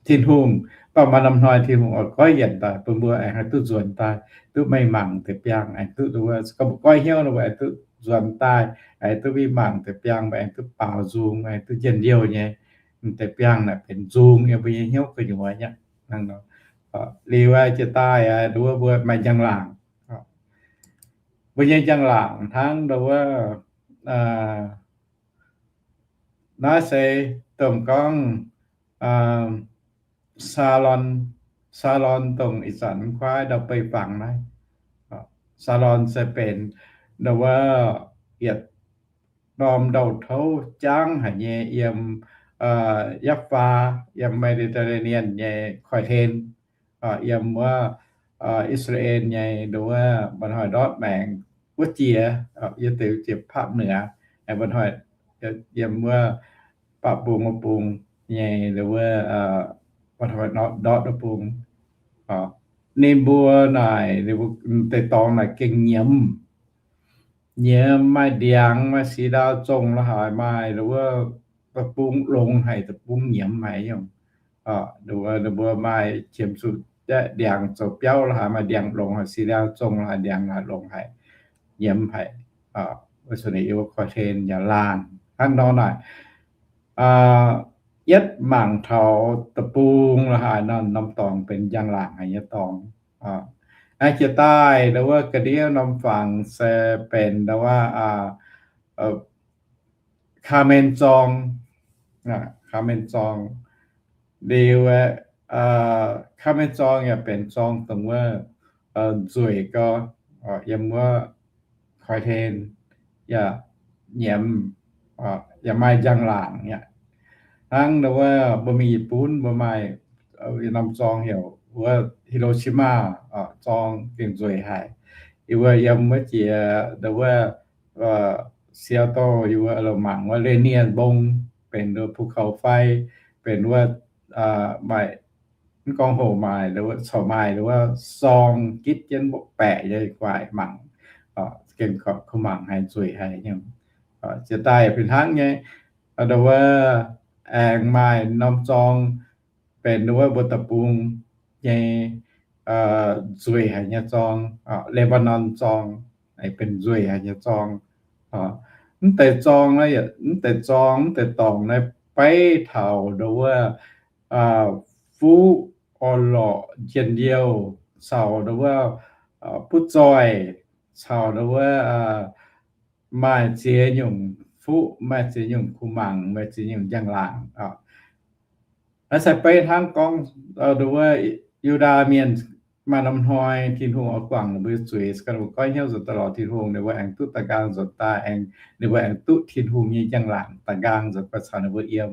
Tin-Hungh, mv baac maaih norm hnoi Tin-Hungh oix goiv yienc daaih bun mbuo aengx haih duqv nzuonx daaih, duqv mingh mangc deix biangh, aengx duqv, wuov gorngv mbuo goiv hnyouv nor, mbuo aengx duqv nzuonx daaih, aengx duqv mingh mangc deix biangh, mbuo aengx duqv baaux nzung, aengx duqv njien-youh nyei. Deix biangh naaic benx nzung yiem mbuo nyei hnyouv gu'nyuoz aqv. Liuz jiex daaih, wuov mbuo maaih njang-laangc. Mbuo nyei njang-laangc hnangv ndongc wuov, naaiv se domh gorngv Saalon, Saalon dongh ih zanc mv kuaaiv ndau-beih fangx naaiv. Saalon se benx ndau wuov yietc norm ndau-touv jangv haic nyei yiem Yapv^faa, yiem Mediterranean nyei koiv-hlen, yiem wuov I^saa^laa^en nyei ndau wuov mba'hnoi ndortv maengx wuov jiex, yie deix jiex ภาคเหนือ, mba'hnoi yiem wuov baqv bung wuov bung nyei ndau wuov, mba'hnoi ndortv wuov bung. Ninh mbuo naaic, deix dorngx naaic gengh nyiemz, nyiemz, maaih ndiangx, maaih six ndaau zongh la'haaix, maaih ndau wuov deic-bung longx haic, deic-bung nyiemz haic nyungc. Ninh mbuo maaih qiemx zuqc ndiangx zoux biauv la'haaix, maaih ndiangx longx haic, six ndaau zongh la'haaix, ndiangx la'haaix longx haic, nyiemz haic. Wuov suc ninh yiem wuov koiv-hlen yaac laanh hnangv nor naaic. Yietv mangc taux deic-bung la'haaix nor, norm dorngx benx njang-laangc haic nyei dorngx. Naaiv jiex daaih ndau wuov ga'ndiev norm fangx se benx ndau wuov Kaamen Zorng. Kaamen Zorng. Liuz, Kaamen Zorng yaac benx zorng dongh wuov nzueic gau, yiem wuov koiv-hlen yaac nyiemz, yaac maaih njang-laangc aqv. Hnangv ndau wuov mbuo mingh Yietc-bun mbuo maaih norm zorng heuc wuov Hiroshima, zorng gengh nzueic haic. Yie mbuo yiem wuov jiex ndau wuov Seattle, yie mbuo mangc wuov Rainier Mbong, benx ndau wuov ภูเขาไฟ, benx wuov maaih, mv gorngv hoc maaih, corc maaih ndau wuov sorng gitv jienv mbuo baeqc nyei guaaic mangc, gengh kuh mangc haiz nzueic haic nyungc. Jiex daaih fih hnangv nyei, ndau wuov aengx maaih norm zorng benx ndau wuov mbuo deic-bung nyei nzueic haic nyei zorng, Lebanon Zorng, benx nzueic haic nyei zorng. Mv deix zorng naaiv, mv deix zorng, mv deix dorngx naaiv beiv taux ndau wuov fuqv orn-lorqc, njien-youh, caux ndau wuov butv zoih, caux ndau wuov maaih ziex nyungc fuqv, maaih ziex nyungc kuh mangc, maaih ziex nyungc njang-laangc. Naaiv se beiv hnangv gorngv ndau wuov Yu^ndaa Mienh maaih norm hnoi Tin-Hungh oix guangc ninh mbuo nyei zuiz, ganh mbuo goiv hnyouv nzuonx daaih lorz Tin-Hungh, ninh mbuo aengx duqv da'nqaang nzuonx daaih, aengx ninh mbuo aengx duqv Tin-Hungh nyei njang-laangc da'nqaang nzuonx daaih caux ninh mbuo yiem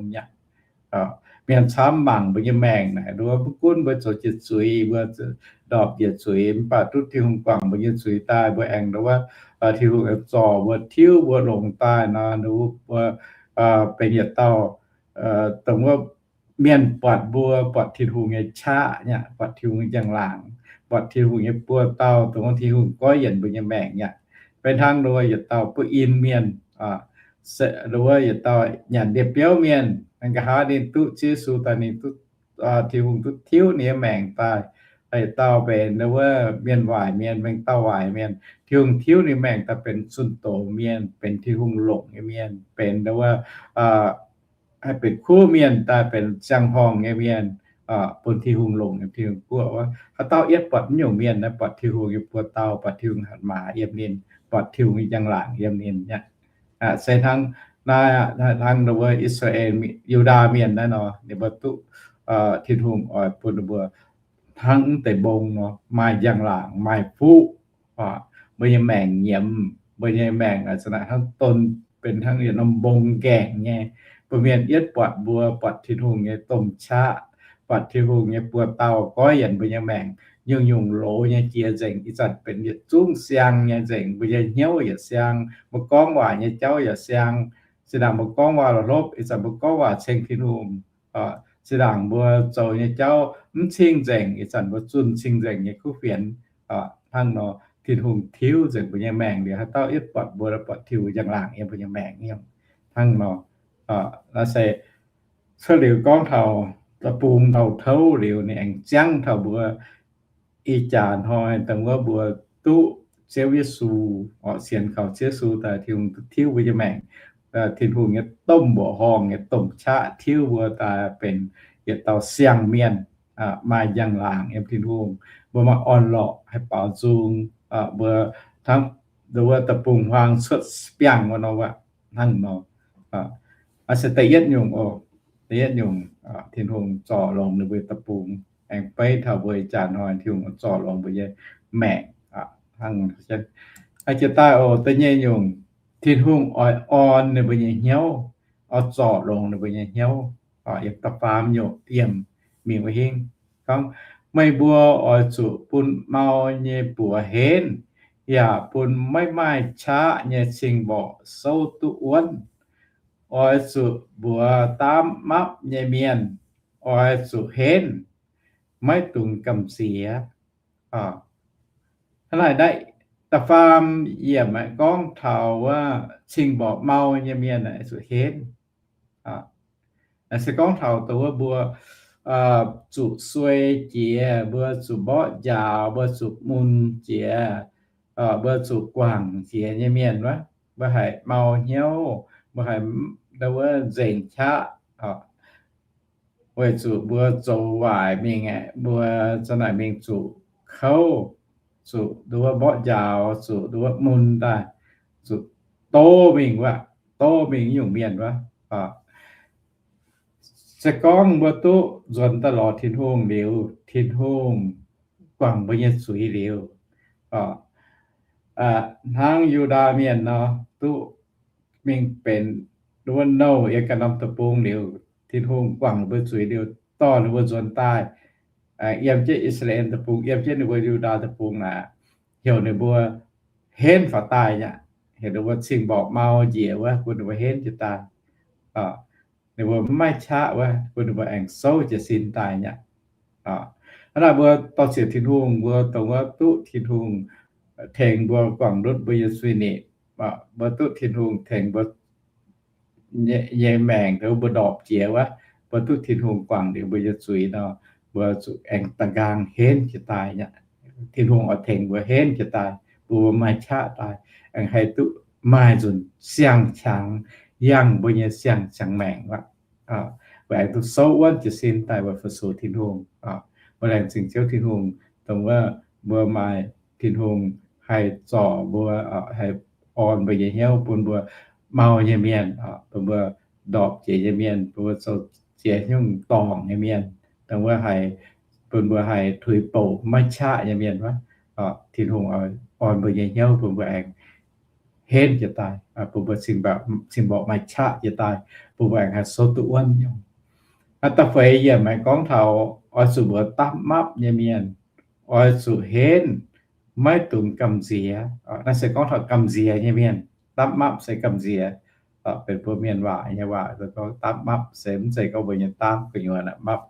aqv. Mienh camv mangc mbuo nyei maengc naaic, ndau wuov mv gunv mbuo zoux jiex zuiz, mbuo ndorpc jiex zuiz, mv baac duqv Tin-Hungh guangc mbuo nyei zuiz daaih, mbuo aengx ndau wuov Tin-Hungh aengx zorc mbuo, tiuv mbuo longx daaih nor, ndau wuov mbuo benx yietc dauh dongh wuov mienh buatc mbuo, buatc Tin-Hungh nyei qaqv aqv, buatc Tin-Hungh nyei njang-laangc, buatc Tin-Hungh nyei buoz-dauh, dongh wuov Tin-Hungh goiv yienc mbuo nyei maengc aqv. Beiv hnangv ndau wuov yietc dauh butv in mienh, ndau wuov yietc dauh nyanc ndie-biouv mienh, nqa'haav ninh duqv Ziouv Yesu daaih, ninh duqv, Tin-Hungh duqv tiuv ninh nyei maengc daaih. Yietc dauh benx ndau wuov mienh waaic mienh, mengh dauh waaic mienh, Tin-Hungh tiuv ninh maengc daaih benx zunh doz mienh, benx Tin-Hungh longc nyei mienh, benx ndau wuov haih benx kuv mienh daaih benx siang-horngh nyei mienh, bun Tin-Hungh longc yiem Tin-Hungh guoqv wuov. Haaix dauh yietv buatc mv nyungc mienh naaiv, buatc Tin-Hungh nyei buoz-dauh, buatc Tin-Hungh hatc maaz yiem ninh, buatc Tin-Hungh nyei njang-laangc yiem ninh aqv. Se hnangv naaiv, hnangv wuov I^saa^laa^en, Yu^ndaa Mienh naaiv nor, ninh mbuo duqv Tin-Hungh oix bun ninh mbuo hnangv mv deix mbong nor, maaih njang-laangc, maaih fuqv, mbuo nyei maengc nyiemz, mbuo nyei maengc hnangv don benx hnangv yietc norm mbong nqaengc nyei. Mbuo mienh yietv buatc mbuo, buatc Tin-Hungh nyei domh qaqv, buatc Tin-Hungh nyei buoz-dauh goiv yienc mbuo nyei maengc, nyungc-nyungc loz nyei jiex nzengc. Ih zanc benx yietc zungv siang nyei nzengc, mbuo nyei hnyouv yaac siang, mbuo gorngv waac nyei jauv yaac siang. Zinh ndaangc mbuo gorngv waac la'hlopv, ih zanc mbuo gorngv waac ceng Tin-Hungh. Zinh ndaangc mbuo zoux nyei jauv mv cing-nzengc, ih zanc mbuo zunh cing-nzengc nyei kuv fienx. Hnangv nor, Tin-Hungh tiuv nzengc mbuo nyei maengc liuz, haaix dauh yietv buatc mbuo, buatc Tin-Hungh njang-laangc yiem mbuo nyei maengc nyungc. Hnangv nor, naaiv se cuotv liuz gorngv taux deic-bung ndau-touv liuz, ninh aengx ziangv taux mbuo ih jaax hnoi dongh wuov mbuo duqv Ziouv Yesu, orqc, sienx kaux Ziouv Yesu daaih, Tin-Hungh tiuv mbuo nyei maengc. Tin-Hungh nyei domh mbuoqc horngh nyei domh qaqv tiuv mbuo daaih benx yietc dauh siang-mienh, maaih njang-laangc yiem Tin-Hungh. Mbuo maaih orn-lorqc haih baaux nzung. Mbuo hnangv wuov deic-bung-huaang cuotv biangh wuov nor, hnangv nor. Naaiv se da'yietv nyungc oc. Da'yietv nyungc, Tin-Hungh zorc longx ninh mbuo deic-bung, aengx beiv taux mbuo ih jaax hnoi Tin-Hungh zorc longx mbuo nyei maengc. Hnangv jiex daaih oc, da'nyeic nyungc, Tin-Hungh oix orn ninh mbuo nyei hnyouv, oix zorc longx ninh mbuo nyei hnyouv. Yiem da'faam nyungc yiem mingh wuov hingv gorngv, meih mbuo oix zuqc bun mau nyei buoz henv, yaac bun maiv maaih qaqv nyei cing-mborqc souv duqv wuonv. Oix zuqc mbuox daamv mapv nyei mienh, oix zuqc henv, maiv dungx gamh nziex. Hnangv naaic, da'faam yiemc aeqv, gorngv taux wuov cing-mborqc mau nyei mienh aeqv, zuqc henv. Se gorngv taux dongh wuov mbuo zuqc suei jiex, mbuo zuqc mborqv njaaux, mbuo zuqc mun jiex, mbuo zuqc guangc jiex nyei mienh wuov, mbuo haiz mau hnyouv, mbuo haiz wuov nzengc qaqv, weic zuqc mbuo zoux waaic mingh aeqv, mbuo za'naaic mingh zuqc kouv, zuqc nduov mborqv njaaux, zuqc nduov mun daaih, zuqc do mingh wuov, do mingh nyungc mienh wuov. Se gorngv mbuo duqv nzuonx daaih lorz Tin-Hungh liuz, Tin-Hungh guangc mbuo nyei zuiz liuz, hnangv Yu^ndaa Mienh nor, duqv mingh benx wuov nouh yiem ganh norm deic-bung liuz, Tin-Hungh guangc mbuo zuiz liuz, dorh ninh mbuo nzuonx daaih yiem jienv I^saa^laa^en Deic-Bung, yiem jienv ninh mbuo Yu^ndaa Deic-Bung naaic, heuc ninh mbuo henv faaux daaih nyei aqv. Heuc ninh mbuo cing-mborqc mau njiec wuov, bun ninh mbuo henv jiez daaih. Ninh mbuo maiv maaih qaqv wuov, bun ninh mbuo aengx souv jiez sin daaih nyei aqv. Hnangv naaic mbuo dorh ziec Tin-Hungh, mbuo dongh wuov duqv Tin-Hungh tengx mbuo guangc ndutv mbuo nyei zuiz-nipc, mbuo duqv Tin-Hungh tengx mbuo nyei maengc, mbuo ndorpc jiex wuov, mbuo duqv Tin-Hungh guangc liuz mbuo nyei zuiz nor, mbuo zuqc aengx da'nqaang henv jiez daaih nyei aqv. Tin-Hungh oix tengx mbuo henv jiez daaih, bun mbuo maaih qaqv daaih, aengx haih duqv maaih nzunc siang-qangx yangh mbuo nyei siang-qangx maengc aqv. Mbuo aengx duqv souv wuonv jiez sin daaih weic fu-sux Tin-Hungh. Mbuo laengz zingh Ziouv Tin-Hungh, dongh wuov mbuo maaih Tin-Hungh haih zorc mbuo, haih orn mbuo nyei hnyouv, bun mbuo mau nyei mienh, bun mbuo ndorpc jiex nyei mienh, bun mbuo zoux jiex nyungc dorngc nyei mienh, dongh wuov haih, bun mbuo haih tuix bouc maiv qaqv nyei mienh wuov. Tin-Hungh orn mbuo nyei hnyouv bun mbuo aengx henv jiez daaih, bun mbuo cing-mborqc maaih qaqv jiez daaih, bun mbuo aengx haih souv duqv wuonv nyungc. Da'feix yiemc aengx gorngv taux oix zuqc mbuox daapv mapv nyei mienh, oix zuqc henv, maiv dungx gamh nziex. Naaiv se gorngv taux gamh nziex nyei mienh. Daapv mapv se gamh nziex, benx mbuo mienh waac nyei waac, gorngv daapv mapv se mv zeiz gorngv mbuo nyei daapv gu'nyuoz mapv,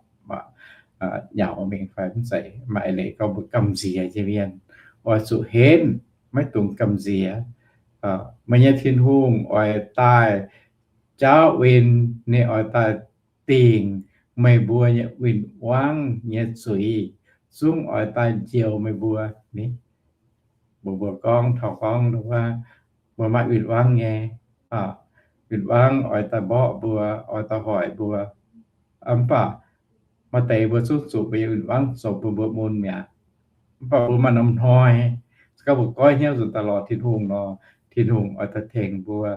nyaux mingh fai mv zeiz, maaih eix leiz gorngv mbuo gamh nziex nyei mienh. Oix zuqc henv, maiv dungx gamh nziex. Meih nyei Tin-Hungh oix daaih jaauv win, ninh oix daaih dingc meih mbuo nyei win-wangv nyei zuiz, zungv oix daaih njoux meih mbuo ni. Mbuo, mbuo gorngv taux gorngv wuov, mbuo maaih win-wangv nyei. Win-wangv oix daaih mborqv mbuo, oix daaih hoic mbuo. Mv baac Maaih deix mbuo zungv zuqc mbuo nyei win-wangv zoux bun mbuo mun mi'aqv. Mv baac mbuo maaih norm hnoi, se gorngv mbuo goiv hnyouv nzuonx daaih lorz Tin-Hungh nor, Tin-Hungh oix daaih tengx mbuo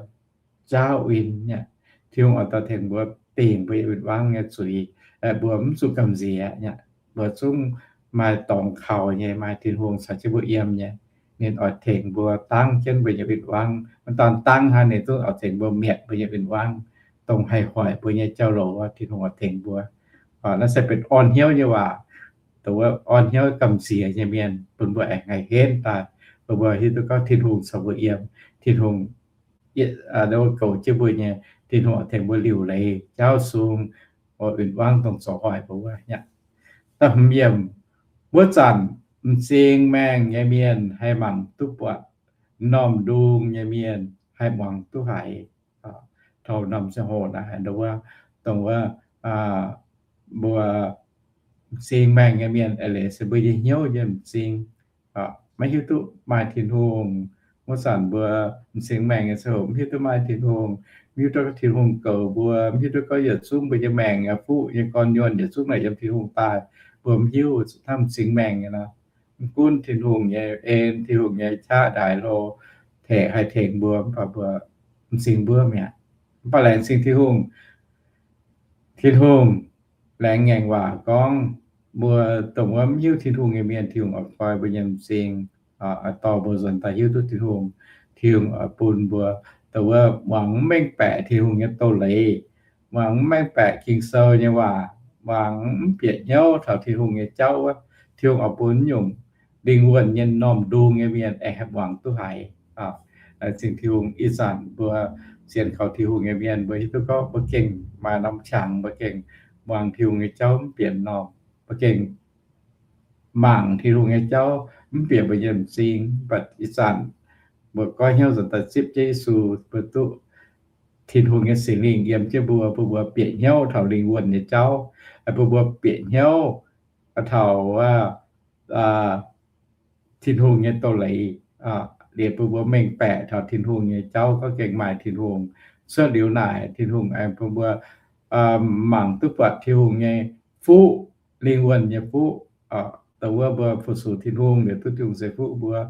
jaauv win nyei. Tin-Hungh oix daaih tengx mbuo dingc mbuo nyei win-wangv nyei zuiz. Mbuo mv zuqc gamh nziex nyei. Mbuo zungv maaih dorngx kaux nyei, maaih Tin-Hungh caux jienv mbuo yiem nyei. Ninh oix tengx mbuo dangv jienv mbuo nyei win-wangv. Mv daan dangv hnangv, ninh zungv oix tengx mbuo mietc mbuo nyei win-wangv, dongh haih hoic mbuo nyei jauv-louc, Tin-Hungh oix tengx mbuo. Naaiv se benx orn hnyouv nyei waac, dongh wuov orn hnyouv gamh nziex nyei mienh, bun mbuo aengx haih henv daaih, bun mbuo hiuv duqv gorngv Tin-Hungh caux mbuo yiem, Tin-Hungh goux jienv mbuo nyei, Tin-Hungh tengx mbuo liuc leiz jaauv sung, win-wangv dongh zoux hoic mbuo wuov. Da'hmz yiemc, wuov zanc m'zing maengh nyei mienh haih mangc duqv buatc, m'normh ndung nyei mienh haih muangx duqv haiz. Taux norm ziangh hoc naaiv, dongh wuov, mbuo m'zing maengh nyei mienh eix leiz se mbuo nyei hnyouv nyei m'zing, maiv hiuv duqv maaih Tin-Hungh. Wuov zanc mbuo m'zing maengh nyei ziangh hoc mv hiuv duqv maaih Tin-Hungh, mv hiuv duqv Tin-Hungh goux mbuo, mv hiuv duqv gorngv yietc zungv mbuo nyei maengc nyei fuqv nyei gorn nyuonh yietc zungv naaic yiem Tin-Hungh daaih. Mbuo mv hiuv, hnangv m'zing maengh nyei nor, mv gunv Tin-Hungh nyei en, Tin-Hungh nyei qaqv ndaix hlo, tengx haih tengx mbuo, mv baac mbuo m'zing mbuov mi'aqv. Mv baac laengz zingh Tin-Hungh, Tin-Hungh laengz ngaengc waac gorngv, mbuo dongh wuov mv hiuv Tin-Hungh nyei mienh, Tin-Hungh oix koi mbuo nyei m'zing, oix dorh mbuo nzuonx daaih hiuv duqv Tin-Hungh. Tin-Hungh oix bun mbuo dongh wuov muangx mv mengh baeqc Tin-Hungh nyei doz-leiz, muangx mv mengh baeqc Ging-Sou nyei waac, muangx mv bieqc hnyouv taux Tin-Hungh nyei jauv wuov, Tin-Hungh oix bun nyungc lingh wuonh nyei m'normh ndung nyei mienh aengx haih muangx duqv haiz. Laengz zingh Tin-Hungh, ih zanc mbuo sienx kaux Tin-Hungh nyei mienh, mbuo hiuv duqv gorngv mbuo gengh maaih norm qangx, mbuo gengh muangx Tin-Hungh nyei jauv mv bieqc m'normh, mbuo gengh mangc Tin-Hungh nyei jauv mv bieqc mbuo nyei m'zing. Mv baac ih zanc mbuo goiv hnyouv nzuonx daaih zipv jienv Yesu, mbuo duqv Tin-Hungh nyei Singx Lingh yiem jienv mbuo, bun mbuo bieqc hnyouv taux lingh wuonh nyei jauv, bun mbuo bieqc hnyouv taux Tin-Hungh nyei doz-leiz, liuz bun mbuo mengh baeqc taux Tin-Hungh nyei jauv gorngv gengh maaih Tin-Hungh. Cuotv liuz naaic, Tin-Hungh aengx bun mbuo mangc duqv buatc Tin-Hungh nyei fuqv, lingh wuonh nyei fuqv. Dongh wuov mbuo fu-sux Tin-Hungh liuz duqv Tin-Hungh ceix fuqv mbuo.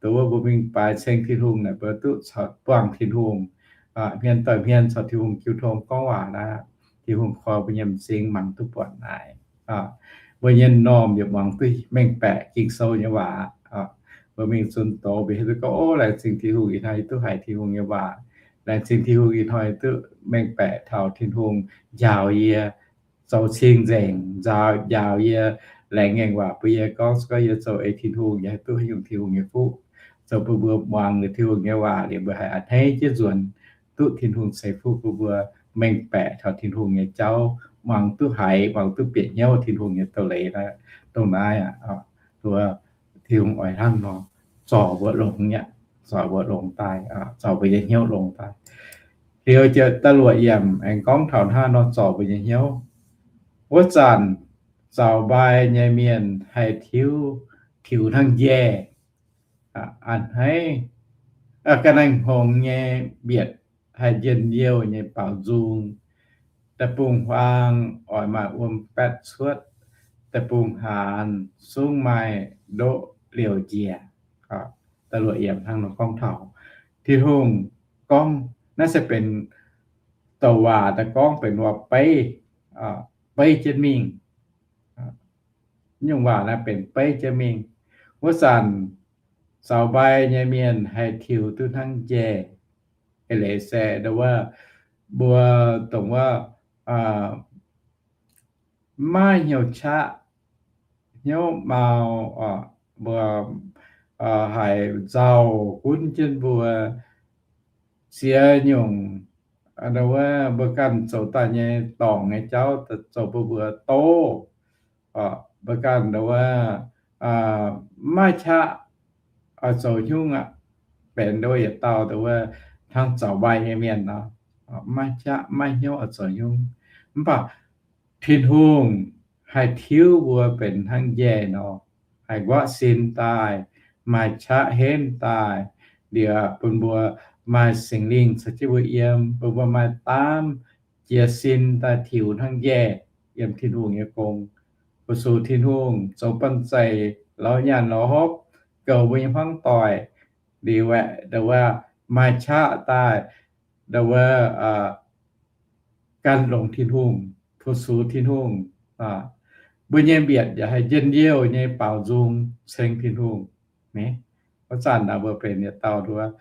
Dongh wuov mbuo mingh baaix ceng Tin-Hungh naaic, mbuo duqv caux buangh Tin-Hungh, hmien daaih hmien caux Tin-Hungh jiu tong gorngv waac naaic, Tin-Hungh koi mbuo nyei m'zing mangc duqv buatc naaic. Mbuo nyei m'normh yaac muangx duqv mengh baeqc Ging-Sou nyei waac. Mbuo mingh zunh doz mbuo hiuv duqv gorngv, o, laengz zingh Tin-Hungh ih hnoi duqv haiz Tin-Hungh nyei waac. Laengz zingh Tin-Hungh ih hnoi duqv mengh baeqc taux Tin-Hungh njaaux yie zoux cing-nzengc, njaaux, njaaux yie, laengz ngaengc waac bun yie gorngv, se gorngv yie zoux ei Tin-Hungh, yie haih duqv haaix nyungc Tin-Hungh nyei fuqv. Zoux bun mbuo muangx liuz Tin-Hungh nyei waac liuz mbuo haiz a'hneiv jienv nzuonx duqv Tin-Hungh ceix fuqv bun mbuo mengh baeqc taux Tin-Hungh nyei jauv, muangx duqv haiz, muangx duqv bieqc hnyouv Tin-Hungh nyei doz-leiz. Dongh naaiv aqv, Tin-Hungh oix hnangv nor zorc mbuo longx nyei, zorc mbuo longx daaih, zorc mbuo nyei hnyouv longx daaih. Liuz ziouc da'luoqc yiemc aengx gorngv taux hnangv nor zorc mbuo nyei hnyouv. Wuov zanc zaux mbai nyei mienh haih tiux, tiux hnangv njaih, a'hneiv, ga'naaiv hngongx nyei mbietc haih njien-youh nyei baaux nzung, deic-bung-huaang oix maaih wuom baetv cuotv, deic-bung-haanz sungv maaih ndoqv liouc njiec. Da'luoqc yiemc hnangv nor gorngv taux Tin-Hungh gorngv, naaiv se benx douc waac daaih gorngv benx waac-beiv, beiv jienv mingh. Nyungc waac naaiv benx beiv jienv mingh. Wuov zanc zaux mbai nyei mienh haih tiux duqv hnangv njaih. Eix leiz se ndau wuov, mbuo dongh wuov maiv hnyouv qaqv, hnyouv mau, mbuo haiz nzauh gunv jienv mbuo ziex nyungc, ndau wuov mbuo ganh zoux daaih nyei dorngc nyei jauv zoux bun mbuo doz. Mbuo ganh ndau wuov maiv qaqv oix zoux haaix nyungc aqv. Benx ndau wuov yietc dauh ndau wuov hnangv zaux mbai nyei mienh nor, maiv qaqv maiv hnyouv oix zoux haaix nyungc. Mv baac Tin-Hungh haih tiuv mbuo benx hnangv njaih nor, haih nquaqv sin daaih, maaih qaqv henv daaih, liuz bun mbuo maaih Singx Lingh caux jienv mbuo yiem, bun mbuo maaih daamv jiez sin daaih tiux hnangv njaih. yiem Tin-Hungh nyei gong, fu-sux Tin-Hungh, zoux banh zeic, lorz nyaanh lorz hopv, goux mbuo nyei hmuangv doic, liuz aeqv, ndau wuov maaih qaqv daaih, ndau wuov gan longx Tin-Hungh, fu-sux Tin-Hungh. Mbuo nyei mbietc yaac haih njien-youh nyei baaux nzung ceng Tin-Hungh. Wuov zanc naaiv mbuo benx yietc dauh nduov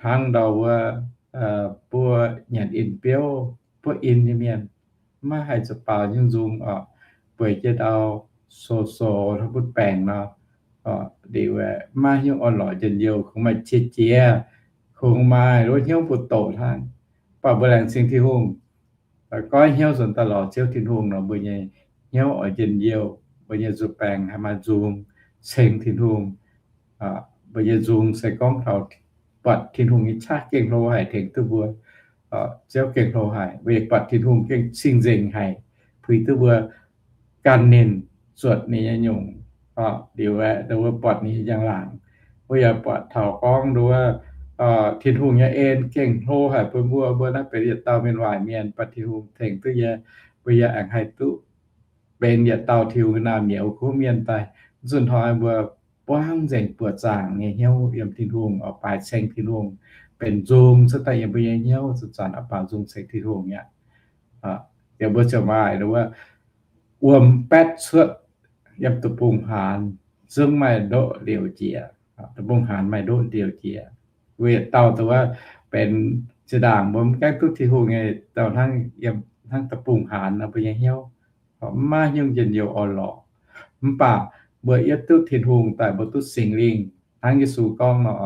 hnangv ndau wuov buo nyanc in biouv, buov in nyei mienh, maiv haih zuqc baaux nyungc nzung oc. Bueix jienv ndau so-so hnangv butv baengc nor, liuz maiv hiuv orn-lorqc njien-youh, kungx maaih qiex jiez, kungx maaih wuov hnyouv mbu'doqc hnangv. Mv baac mbuo laengz zingh Tin-Hungh, goiv hnyouv nzuonx daaih lorz Ziouv Tin-Hungh nor, mbuo nyei hnyouv oix njien-youh, mbuo nyei nzuih baengx haih maaih nzung ceng Tin-Hungh. Mbuo nyei nzung se gorngv taux buatc Tin-Hungh nyei qaqv gengh hlo haic tengx duqv mbuo. Ziouv gengh hlo haic, mbuo yaac buatc Tin-Hungh gengh cing-nzengc haic puix duqv mbuo gan ninh, zuotc ninh nyei nyungc. Liuz aeqv, ndau wuov buatc ninh nyei njang-laangc. Mbuo yaac buatc taux gorngv ndau wuov Tin-Hungh nyei en gengh hlo haic bun mbuo. Mbuo naaiv benx yietc dauh mienh waaic mienh, mv baac Tin-Hungh tengx duqv yie, mbuo yaac aengx haih duqv benx yietc dauh Tin-Hungh nyei naamh nyouz kuv mienh daaih. Zunh hnoi mbuo buangv nzengc buoqc zaangc nyei hnyouv yiem Tin-Hungh oc, baaix ceng Tin-Hungh, benx nzung cuotv daaih yiem mbuo nyei hnyouv, zanc-zanc oix baaux nzung ceng Tin-Hungh aqv. Yaac mbuo ziouc maaih ndau wuov wuom-baetv cuotv yiem deic-bung-haanz, zungv maaih ndoqv liouc jiex. Deic-bung-haanz maaih ndoqv liouc jiex. Weic dauh ndau wuov benx zinh ndaangc mbuo mv gaengh duqv Tin-Hungh nyei dauh hnangv, hnangv deic-bung-haanz nor mbuo nyei hnyouv maiv hiuv njien-youh orn-lorqc. Mv baac mbuo yietv duqv Tin-Hungh daaih, mbuo duqv Singx Lingh, hnangv Yesu gorngv nor,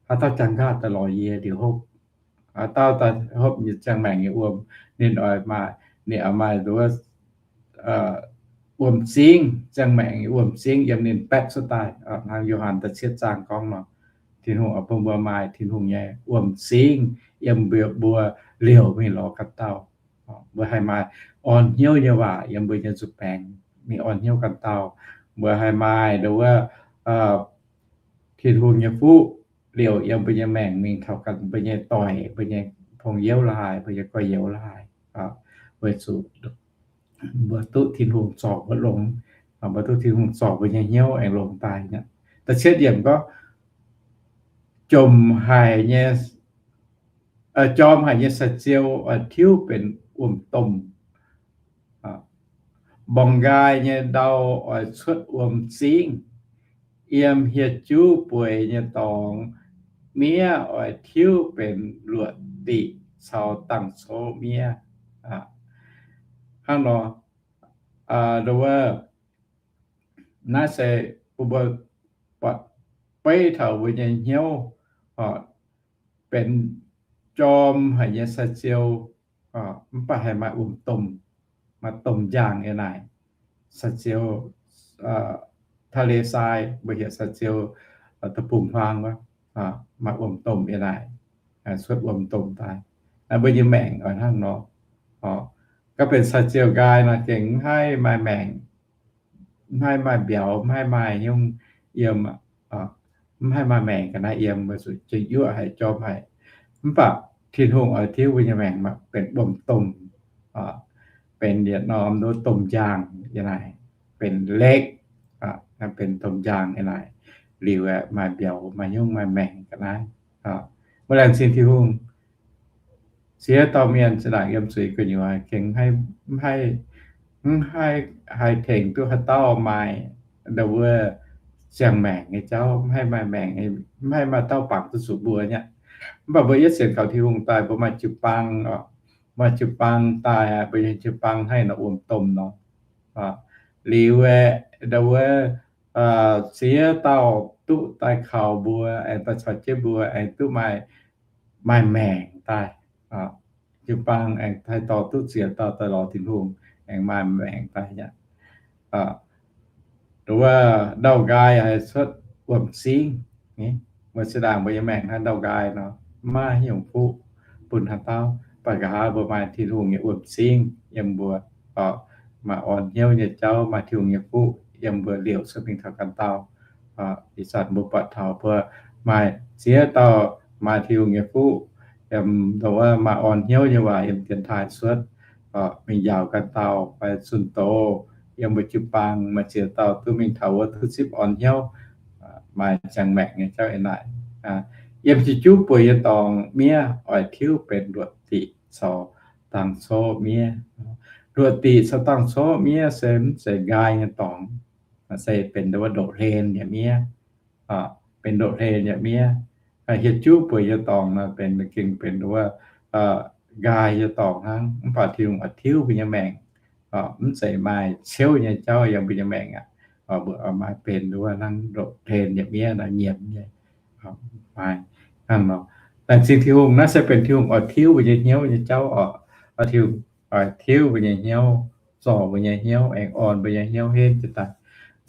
haaix dauh jangx nqaah daaih lorz yie liuz hopv, haaix dauh daaih hopv nyei ziangh maengc nyei wuom, ninh oix maaih, ninh oix maaih nduov wuom-zingv, ziangh maengc nyei wuom-zingv yiem ninh baetv cuotv daaih. Hnangv Yo^han da'cietv zaang gorngv nor, Tin-Hungh oix bun mbuo maaih Tin-Hungh nyei wuom-zingv yiem mbuo, mbuo liouc mingh lorz ganh dauh. Mbuo haih maaih orn hnyouv nyei waac yiem mbuo nyei nzuih baengx mingh orn hnyouv ganh dauh. Mbuo haih maaih nduov wuov Tin-Hungh nyei fuqv liouc yiem mbuo nyei maengc mingh taux ganh mbuo nyei doic, mbuo nyei pong youv la'haaix, mbuo nyei gorx-youz la'haaix. Weic zuqc mbuo duqv Tin-Hungh zorc mbuo longx, mbuo duqv Tin-Hungh zorc mbuo nyei hnyouv aengx longx daaih. Da'cietv yiemc gorngv, jomc haic nyei, jorm haic nyei sai-ziou oix tiuv benx wuom-domh. Mborngc nqaai nyei ndau oix cuotv wuom-zingv. Yiem hieh juv bueix nyei dorngx, miev oix tiuv benx luoqc diqc caux dangc cov miev. Hnangv nor, nduov wuov, naaiv se bun mbuo buatc beiv taux mbuo nyei hnyouv benx jorm haic nyei sai-ziou, mv baac haih maaih wuom-domh, maaih domh njaangh yiem naaic. Sai-ziou ทะเลทราย, mbuo heuc sai-ziou deic-bung-huaang wuov, maaih wuom-domh yiem naaic, cuotv wuom-domh daaih. Naaiv mbuo nyei maengc oix hnangv nor. Gorngv benx sai-zieu nqaai nor gengx mv haih maaih maengc, mv haih maaih mbiauz, mv haih maaih nyungc yiem, mv haih maaih maengc ga'naaiv yiem, weic zuqc za'gengh yuoqv haic, jorm haic. Mv baac Tin-Hungh oix tiuv mbuo nyei maengc benx wuom-domh, benx yietc norm nduov domh njaangh yiem naaic, benx lekv, benx domh njaangh yiem naaic, liuz maaih mbiauz, maaih nyungc, maaih maengc ga'naaiv. Mbuo laengz zingh Tin-Hungh. Ziex dauh mienh zinh ndaangc yiem zuiz gu'nyuoz gengh mv haih, mv haih haih tengx duqv haaix dauh maaih nduov wuov ziangh maengc nyei jauv, mv haih maaih maengc, mv haih maaih dauh bangc duqv zuqc mbuo nyei aqv. Mv baac mbuo yietv sienx kaux Tin-Hungh daaih, mbuo maaih jiu-baang, maaih jiu-baang daaih, mbuo nyei jiu-baang haih nor wuom-domh nor. Liuz aeqv, nduov wuov ziex dauh duqv daaih kaux mbuo, aengx daaih caux jienv mbuo aengx duqv maaih, maaih maengc daaih. Jiu-baang aengx haih dorh duqv ziex dauh daaih lorz Tin-Hungh, aengx maaih maengc daaih aqv. Nduov wuov ndau-nqaai haih cuotv wuom-zingv. Mbuo zinh ndaangc mbuo nyei maengc hnangv ndau-nqaai nor, maiv haaix nyungc fuqv bun haaix dauh. Mv baac nqa'haav mbuo maaih Tin-Hungh nyei wuom-zingv yiem mbuo, maaih orn hnyouv nyei jauv, maaih Tin-Hungh nyei fuqv yiem mbuo liouc cuotv mingh taux ganh dauh. Ih zanc mbuo buatc taux mbuo maaih ziex dauh maaih Tin-Hungh nyei fuqv, yiem nduov wuov maaih orn hnyouv nyei waac yiem dienx taaih cuotv, mingh njaaux ganh dauh fai zunh doz, yiem mbuo jiu-baang maaih ziex dauh duqv mingh taux wuov duqv zipv orn hnyouv, maaih ziangh maengc nyei jauv ih naaic. Yiem jiu-juv bueix nyei dorngx miev oix tiuv benx luoqc diqc caux dang-coqv miev. Luoqc diqc caux dang-coqv miev se mv zeiz nqaai nyei dorngx, se benx ndoqv hlen nyei miev, benx ndoqv hlen nyei miev. Hieh juv bueix nyei dorngx naaic benx gengh benx ndoqv nqaai nyei dorngx hnangv. Mv baac Tin-Hungh oix tiuv mbuo nyei maengc, mv zeiz maaih ciouv nyei jauv yiem mbuo nyei maengc aqv. Mbuo oix maaih benx ndoqv hnangv ndoqv hlen nyei miev naaic nyiemz nyei. Maaih hnangv nor. Laengz zingh Tin-Hungh, naaiv se benx Tin-Hungh oix tiuv mbuo nyei hnyouv nyei jauv oc. Oix tiuv, oix tiuv mbuo nyei hnyouv, zorc mbuo nyei hnyouv, aengx orn mbuo nyei hnyouv henv jienv daaih.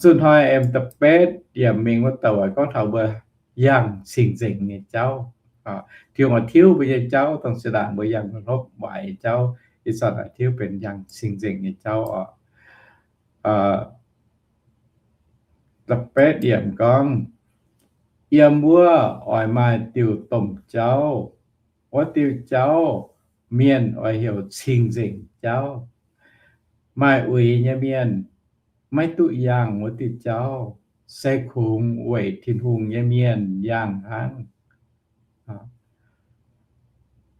Zunh hnoi aengx da'betv yiemc mingh wuov douc oix gorngv taux mbuo yangh cing-nzengc nyei jauv. Tin-Hungh oix tiuv mbuo nyei jauv, dongh zinh ndaangc mbuo yangh hlopv waaic nyei jauv, ih zanc oix tiuv benx yangh cing-nzengc nyei jauv oc. Da'betv yiemc gorngv, yiem wuov oix maaih diuh domh jauv. Wuov diuh jauv mienh oix heuc cing-nzengc jauv. Maaih uix nyei mienh maiv duqv yangh wuov diuh jauv, se kungx weic Tin-Hungh nyei mienh yangh hnangv.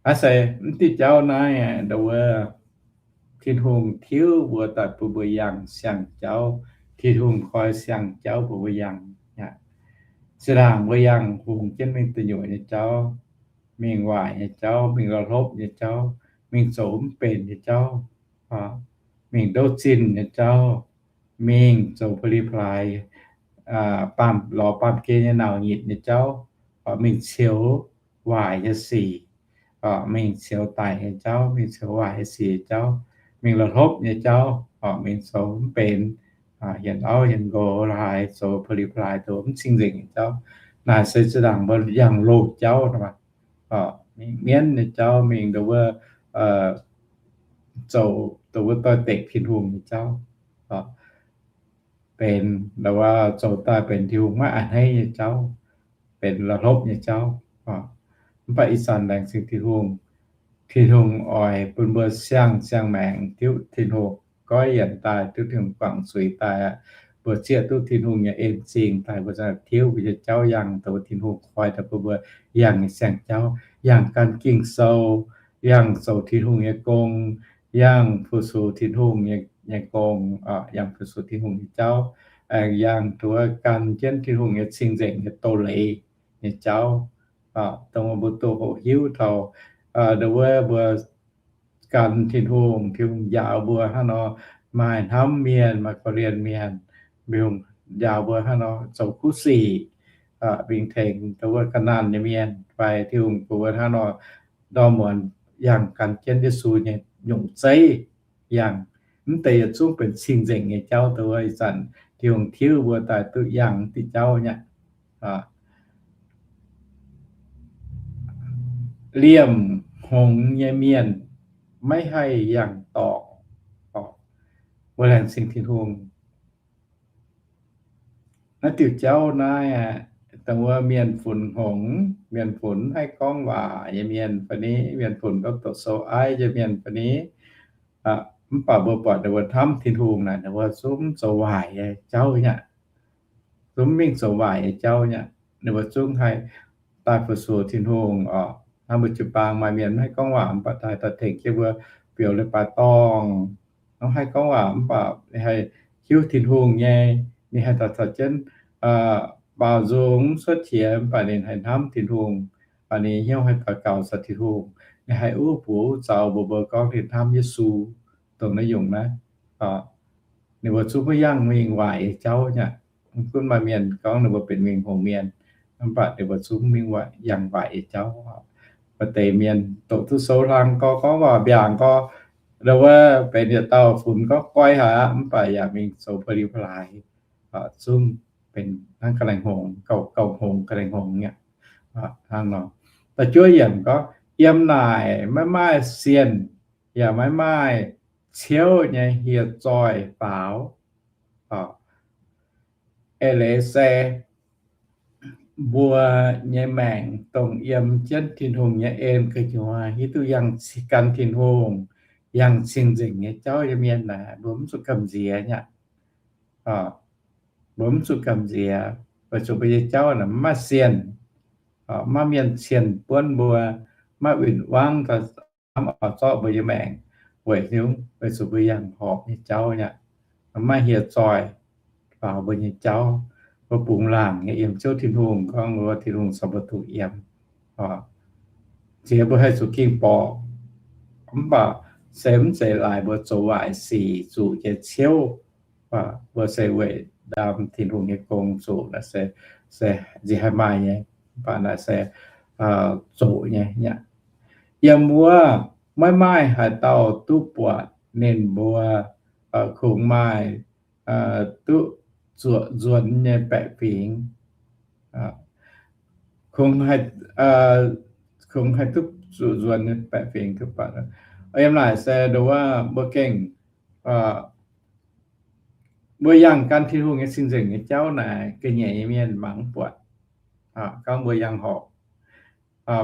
Aav se mv diuh jauv naaiv, ndau wuov Tin-Hungh tiuv mbuo daaih bun mbuo yangh siang-jauv. Tin-Hungh koi siang-jauv bun mbuo yangh. Zinh ndaangc mbuo yangh hungx jienv mingh da'nyeic nyei jauv, mingh waaic nyei jauv, mingh la'hlopv nyei jauv, mingh zoux mv benx nyei jauv, mingh ndouv zinh nyei jauv, mingh zoux ba'li-ba'laaix, baamh, lorz baamh gen nyei nauc nyitc nyei jauv, mingh ceux waaic nyei sic, mingh ceux daic nyei jauv, mingh ceux waaic nyei sic nyei jauv, mingh la'hlopv nyei jauv, mingh zoux mv benx, hienx auv hienx nqox, la'haaix zoux ba'li-ba'laaix, zoux mv cing-nzengc nyei jauv. Naaic se zinh ndaangc mbuo yangh loz-jauv, mingh mienv nyei jauv, mingh ndau wuov zoux, ndau wuov doix-dekc Tin-Hungh nyei jauv, benx ndau wuov zoux daaih benx Tin-Hungh maiv a'hneiv nyei jauv, benx la'hlopv nyei jauv. Mv baac ih zanc laengz zingh Tin-Hungh, Tin-Hungh oix bun mbuo siang-siang maengc tiuv Tin-Hungh goiv yienc daaih, tiuv Tin-Hungh guangc zuiz daaih aqv. Mbuo zieqv duqv Tin-Hungh nyei en zingh daaih, mbuo ziouc tiuv mbuo nyei jauv yangh dongh Tin-Hungh koi daaih bun mbuo yangh nyei siang-jauv, yangh gan Ging-Sou, yangh zoux Tin-Hungh nyei gong, yangh fu-sux Tin-Hungh nyei gong, yangh fu-sux Tin-Hungh nyei jauv, aengx yangh duqv gan jienv Tin-Hungh nyei cing-nzengc nyei doz-leiz nyei jauv, dongh mbuo duqv hoqc hiuv taux, ndau wuov mbuo gan Tin-Hungh, Tin-Hungh njaaux mbuo hnangv nor, maaih hnamv mienh, maaih korv-lienh mienh, Tin-Hungh njaaux mbuo hnangv nor zoux kuv sic, mingh tengx ndau wuov ga'naanh nyei mienh fai Tin-Hungh bun mbuo hnangv nor ndorm muonz yangh gan jienv Yesu nyei nyungc zeiv yangh. Mv deix yietc zungv benx cing-nzengc nyei jauv, ndau wuov ih zanc Tin-Hungh tiuv mbuo daaih duqv yangh diuh jauv nyei aqv. Liemh hngongx nyei mienh maiv haih yangh dorngc. Mbuo laengz zingh Tin-Hungh. Naaiv diuh jauv naaiv, dongh wuov mienh funx hngongx, mienh funx maiv haih gorngv waac nyei mienh fai ni, mienh funx gorngv doqc sou aiv nyei mienh fai ni, mv baac mbuo buatc ninh mbuo hnamv Tin-Hungh naaic, ninh mbuo zungv zoux waaic nyei jauv nyei aqv. Zungv mingh zoux waaic nyei jauv nyei aqv. Ninh mbuo zungv haih daaih fu-sux Tin-Hungh oc. Hnangv mbuo jiu-baang maaih mienh maiv haih gorngv waac mv baac daaih, daaih tengx jienv mbuo biouz leiz-baaix dorngh. Mv haih gorngv waac mv baac ninh haih hiuv Tin-Hungh nyei. Ninh haih daaih caux jienv baaux nzung mv cuotv qiex mv baac ninh haih hnamv Tin-Hungh. Ninh hnyouv haih daux gaux caux Tin-Hungh. Ninh haih uv buoz uv zaux mbuox mbuo gorngv ninh hnamv Yesu. Dongh naaiv nyungc naaiv, ninh mbuo zungv maiv yangh mingh waaic nyei jauv nyei aqv. Mv gunv maaih mienh gorngv ninh mbuo benx mingh hngongx mienh, mv baac ninh mbuo zungv mingh yangh waaic nyei jauv. Maaih deix mienh doqc duqv sou hlang gorx, gorngv waac mbiaangc gorx, ndau wuov benx yietc dauh funx gorngv goiv haic aqv, mv baac yaac mingh zoux ba'li ba'laaix, zungv benx hnangv ga'naaiv hngongx, gauh, gauh hngongx ga'naaiv hngongx nyei aqv. Hnangv nor, da'juov yiemc gorngv, yiem naaic maiv maaih sienh yaac maiv maaih ciouv nyei hieh zoih faaux. Eix leiz se mbuo nyei maengc dongh yiem jienv Tin-Hungh nyei en gu'nyuoz hiuv duqv yangh gan Tin-Hungh, yangh cing-nzengc nyei jauv nyei mienh naaic, mbuo mv zuqc gamh nziex nyei aqv. Mbuo mv zuqc gamh nziex, weic zuqc mbuo nyei jauv naaic mv maaih sienh, mv maaih mienh cienh buonv mbuo, mv maaih win-wangv daaih hnamv oix zorqv mbuo nyei maengc. Weic hnyouv weic zuqc mbuo yangh horpc nyei jauv nyei aqv, mv maaih hieh zoih faaux mbuo nyei jauv. Mbuo bungx laangc nyei yiem Ziouv Tin-Hungh gorngv wuov, Tin-Hungh caux mbuo duqv yiem. Ziex mbuo haih zuqc ging borqc, mv baac se mv zeiz laaix mbuo zoux waaic sic zuqc jiex ciouv. Mbuo se weic ndaam Tin-Hungh nyei gong zuqc naaic se, se nziex haih maaih nyei, mv baac naaic se zoqc nyei aqv. Yiem wuov maiv maaih haaix dauh duqv buatc ninh mbuo kungx maaih duqv zuoqc nzuonx nyei baeqc fingx. Kungx haih duqv zuoqc nzuonx nyei baeqc fingx duqv buatc. Yiem naaic se nduov mbuo gengh, mbuo yangh gan Tin-Hungh nyei cing-nzengc nyei jauv naaic, ga'nyiec nyei mienh mangc mv buatc. Gorngv mbuo yangh horpc,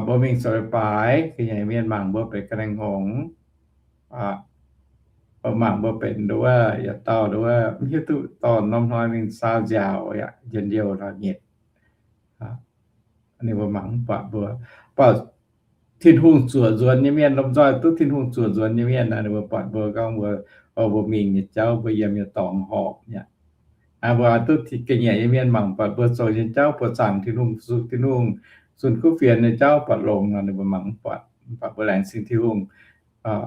mbuo mingh zoux leiz-baaix, ga'nyiec mienh mangc mbuo benx ga'naaiv hngongx, mbuo mangc mbuo benx nduov, yietc dauh nduov mv hiuv duqv dorh norm hnoi mingh saau nziaauc yaac njien-youh hlauv-nyetc. Ninh mbuo mangc mv buatc mbuo. Mv baac Tin-Hungh zuoqc nzuonx nyei mienh, lomh nzoih duqv Tin-Hungh zuoqc nzuonx nyei mienh naaic, ninh mbuo buatc mbuo gorngv mbuo, o, mbuo mingh nyei jauv, mbuo yiem nyei dorngx horpc nyei aqv. Mbuo duqv ga'nyiec nyei mienh mangc buatc mbuo zoux nyei jauv buoqc zaangc Tin-Hungh, zunh Tin-Hungh, zunh kuv fienx nyei jauv buatc longx nor, ninh mbuo mangc mv buatc. Mv baac mbuo laengz zingh Tin-Hungh,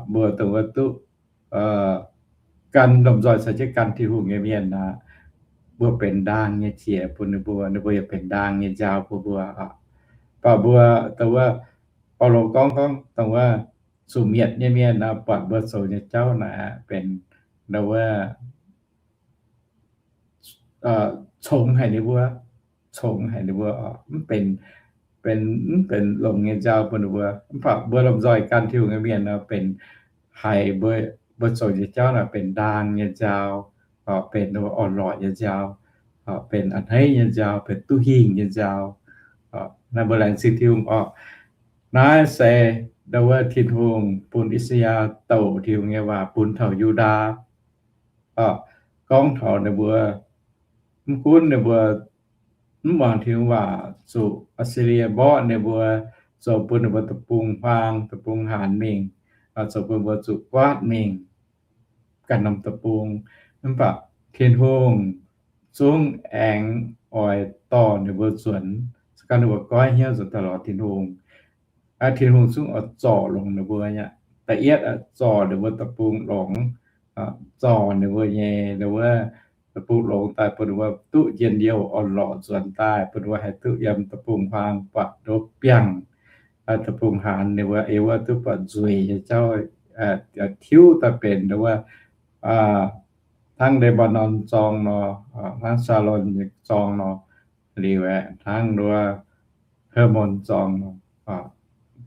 mbuo dongh wuov duqv gan, lomh nzoih caux jienv gan Tin-Hungh nyei mienh aqv, mbuo benx ndaang nyei qiex bun ninh mbuo, ninh mbuo yaac benx ndaang nyei njaaux bun mbuo. Mv baac mbuo dongh wuov, Baulo gorngv, gorngv dongh wuov zuqc mietc nyei mienh nor, buatc mbuo zoux nyei jauv naaic benx nduov congx haic ninh mbuo, congx haic ninh mbuo, mv benx, benx, mv benx longx nyei njaaux bun ninh mbuo. Mv baac mbuo lomh nzoih gan Tin-Hungh nyei mienh nor, benx haiz mbuo, mbuo zoux nyei jauv naaic benx ndaang nyei njaaux, benx orn-lorqc nyei njaaux, benx a'hneiv nyei njaaux, benx duqv hingh nyei njaaux. Naaiv mbuo laengz zingh Tin-Hungh orqc. Naaiv se nduov Tin-Hungh bun I^saa^yaa douc Tin-Hungh nyei waac bun taux Yu^ndaa. Gorngv taux ninh mbuo, mv gunv ninh mbuo mv muangx Tin-Hungh waac, zuqc Aa^si^lie mborqv ninh mbuo, zoux bun ninh mbuo deic-bung-huaang, deic-bung-haanz mingh, zoux bun mbuo zuqc guaatv mingh ganh norm deic-bung. Mv baac Tin-Hungh zungv aengx oix dorh ninh mbuo nzuonx, se gorngv ninh mbuo goiv hnyouv nzuonx daaih lorz Tin-Hungh. Tin-Hungh zungv oix zorc longx ninh mbuo nyei aqv. Da'yietv, zorc ninh mbuo deic-bung longx, zorc ninh mbuo nyei nduov deic-bung longx daaih bun ninh mbuo duqv njien-youh orn-lorqc nzuonx daaih, bun ninh mbuo haih duqv yiem deic-bung-huaang buatc nduov biangh deic-bung-haanz, ninh mbuo ei wuov duqv buatc nzueic nyei jauv tiuv daaih benx nduov hnangv Le^mbaa^norn Zorng nor, hnangv Saa^lon Zorng nor, liuz aeqv, hnangv nduov Hermon Zorng nor,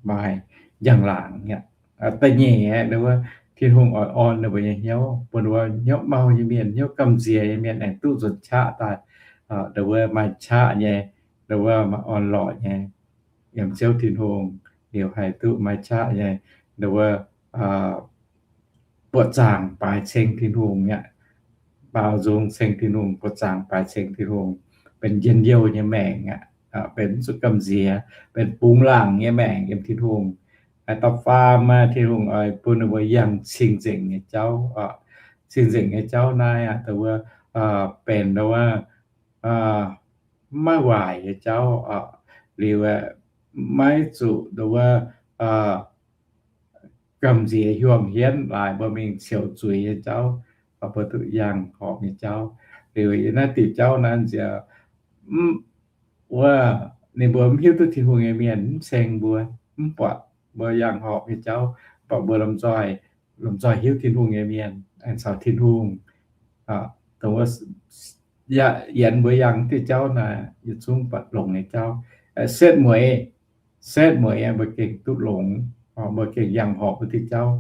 maaih njang-laangc nyei aqv. Da'nyeic aeqv, nduov Tin-Hungh oix orn ninh mbuo nyei hnyouv, bun nduov hnyouv mau nyei mienh, hnyouv gamh nziex nyei mienh aengx duqv nzuonx qaqv daaih, nduov maaih qaqv nyei, nduov maaih orn-lorqc nyei, yiem Ziouv Tin-Hungh liuz haih duqv maaih qaqv nyei, nduov buoqc zaangc baaix ceng Tin-Hungh nyei aqv. Baaux nzung ceng Tin-Hungh, buoqc zaangc baaix ceng Tin-Hungh, benx njien-youh nyei maengc aqv, benx mv zuqc gamh nziex, benx bungx laangc nyei maengc yiem Tin-Hungh. Da'faam, Tin-Hungh oix bun ninh mbuo yangh cing-nzengc nyei jauv. Cing-nzengc nyei jauv naaiv aqv, nduov benx nduov maiv waaic nyei jauv, liuz maiv zuqc nduov gamh nziex hiuang hienv laaix mbuo mingh ceux zuiz nyei jauv, mbuo duqv yangh horpc nyei jauv. Liuz yiem naaiv diuc jauv naaiv nziex, mv, wuov, ninh mbuo mv hiuv duqv Tin-Hungh nyei mienh mv ceng mbuo, mv buatc mbuo yangh horpc nyei jauv, mv baac mbuo lomh nzoih, lomh nzoih hiuv Tin-Hungh nyei mienh aengx caux Tin-Hungh, dongh wuov, yienx mbuo yangh diuh jauv naaiv yietc zungv buatc longx nyei jauv. Setv mueiz, setv mueiz mbuo gengh duqv longx, mbuo gengh yangh horpc wuov diuh jauv.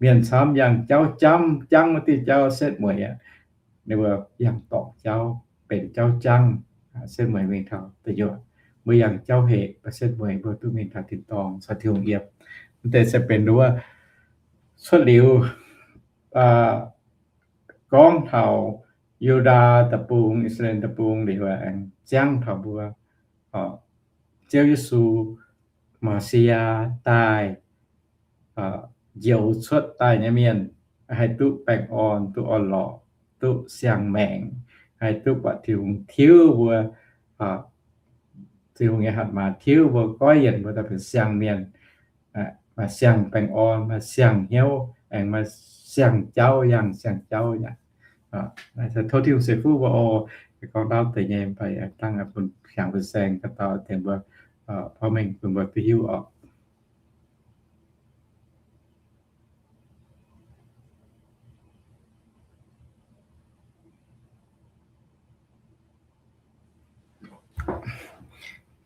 Mienh camv yangh jauv jangv, jangv wuov diuh jauv setv mueiz aqv. Ninh mbuo yangh dorngc jauv, benx jauv jangv, setv mueiz mingh taux da'nyeic. Mbuo yangh jauv hec, mbuo setv mueiz mbuo duqv mingh taux tin-dorngh caux Tin-Hungh yiem. Mv deix se benx nduov cuotv liuz gorngv taux Yu^ndaa Deic-Bung, I^saa^laa^en Deic-Bung liuz aengx ziangv taux mbuo Ziouv Yesu, Messiah, daaih, njoux cuotv daaih nyei mienh haih duqv baengh orn, duqv orn-lorqc, duqv siang-maengc, haih duqv buatc Tin-Hungh tiuv mbuo, Tin-Hungh nyei hatc maaz tiuv mbuo, goiv yienc mbuo daaih benx siang-mienh, maaih siang baengh orn, maaih siang hnyouv, aengx maaih siang jauv, yangh siang jauv aqv. Tov Tin-Hungh ceix fuqv mbuo oc. Gorngv ndaauv deix nyei, dangh bun hiaangx bun saeng ga'dauh tengx mbuo porv mengh bun mbuo duqv hiuv oc.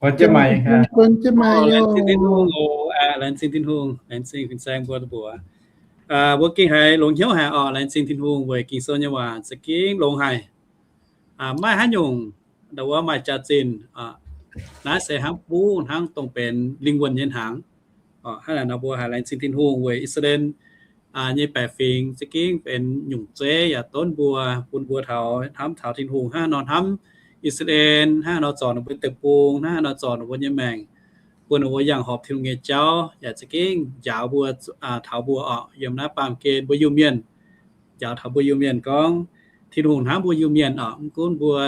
Laengz zingh Tin-Hungh, laengz zingh Tin-Hungh, laengz zingh fin-saeng mbuo mbuox. Mbuo gengh haiz longx hnyouv haic oc. Laengz zingh Tin-Hungh weic Ging-Sou nyei waac za'gengh longx haic. Maiv haaix nyungc ndau wuov maaih jaax-zinh. Naaiv se hnangv buv hnangv dongh benx lingh wuonh nyei hnaangx. Hnangv naaic nor mbuo haiz laengz zingh Tin-Hungh weic I^saa^laa^en nyei baeqc fingx za'gengh benx nyungc zeiv yaac donv mbuo, bun mbuo taux hnamv taux Tin-Hungh hnangv nor hnamv I^saa^laa^en, hnangv nor zorc ninh mbuo deic-bung, hnangv nor zorc ninh mbuo nyei maengc, bun ninh mbuo yangh horpc Tin-Hungh nyei jauv, yaac za'gengh njaaux mbuo, taux mbuo oc, yiem naaiv baamh gen mbuo Iu-Mienh, njaaux taux mbuo Iu-Mienh gorngv Tin-Hungh hnamv mbuo Iu-Mienh oc. Mv gunv mbuo